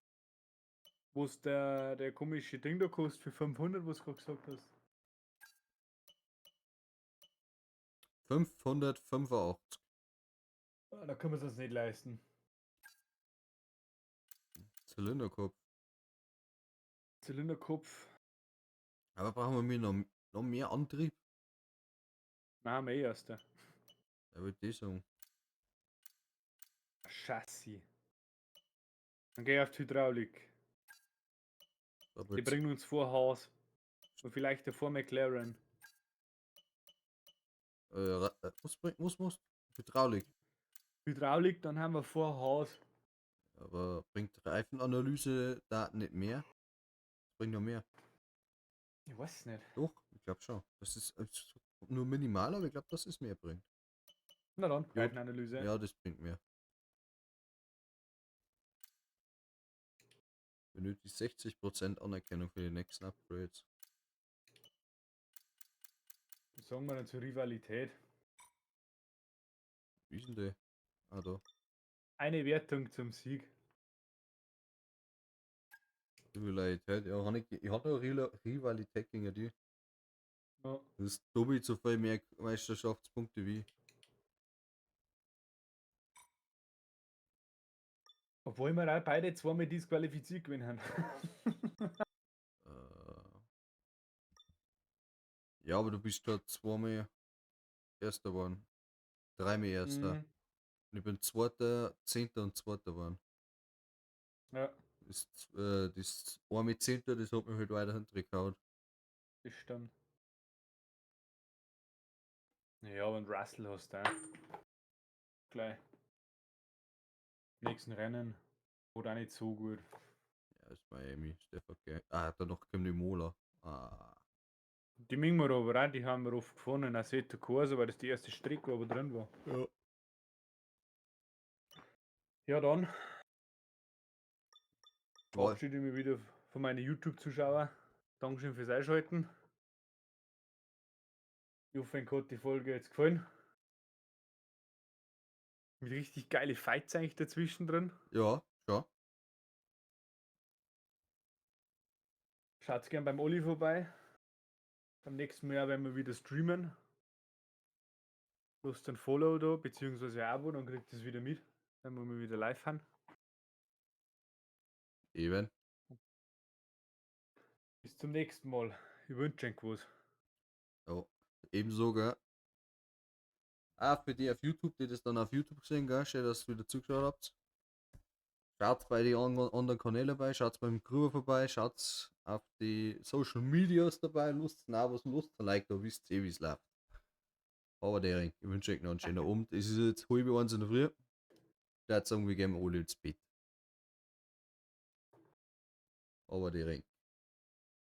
was der komische Ding da kostet für 500, was du gerade gesagt hast. 585. Ah, da können wir es uns nicht leisten. Zylinderkopf. Zylinderkopf. Aber brauchen wir noch mehr Antrieb? Nein, mehr erst. Da würde ich sagen. Chassis. Dann geh ich auf die Hydraulik. Aber Die jetzt, bringen uns vor Haus. Und vielleicht davor McLaren. Was bringt, was muss? Hydraulik. Hydraulik, dann haben wir vor Haus. Aber bringt Reifenanalyse da nicht mehr? Bringt noch mehr. Ich weiß nicht. Doch, ich glaube schon. Das ist nur minimal, aber ich glaube, dass es mehr bringt. Na dann, Ja. Reifenanalyse. Ja, das bringt mehr. Benötigt 60% Anerkennung für die nächsten Upgrades. Was sagen wir denn zur Rivalität? Wie ist denn die? Ah, da. Eine Wertung zum Sieg. Rivalität. Ja, hab ich hatte eine Rivalität gegen die. Ja. Das ist doppelt so viel mehr Meisterschaftspunkte wie. Obwohl wir auch beide zweimal disqualifiziert gewesen haben. Ja, aber du bist da zweimal Erster geworden. Dreimal Erster. Und ich bin Zweiter, Zehnter und Zweiter geworden. Ja, Das einmal Zehnter, das hat mich halt weiter hintergehauen. das stimmt. Ja, aber einen Russell hast du auch. Gleich. Nächsten Rennen. Oder auch nicht so gut. Ja, ist Miami, ist der okay. Ah, danach kommt die Mola. Ah. Die mögen wir aber auch, die haben wir oft gefahren in Assetto Corsa, weil das die erste Strecke war, wo drin war. Ja. Ja, dann War, verabschiede ich mich wieder von meinen YouTube-Zuschauern. Dankeschön fürs Einschalten. Ich hoffe, euch hat die Folge jetzt gefallen. Mit richtig geile Fights eigentlich dazwischen drin. ja, schon. Schaut gern beim Olli vorbei. Beim nächsten Mal werden wir wieder streamen. Lasst ein Follow da, beziehungsweise ein Abo, dann kriegt ihr es wieder mit, wenn wir mal wieder live haben. Eben. Bis zum nächsten Mal. Ich wünsche euch was. Ja. Ebenso, gell. Ah, für die auf YouTube, die das dann auf YouTube sehen, gell. Schön, dass ihr wieder zugeschaut habt. Schaut bei den anderen Kanälen bei, schaut beim Gruber vorbei, schaut auf die Social Medias dabei, Lust, na, was Lust, like, da wisst ihr, wie es läuft. Aber der Ring, ich wünsche euch noch einen schönen Abend. Es ist jetzt 12:30 in der Früh. Ich würde sagen, wir gehen alle ins Bett. Aber der Ring.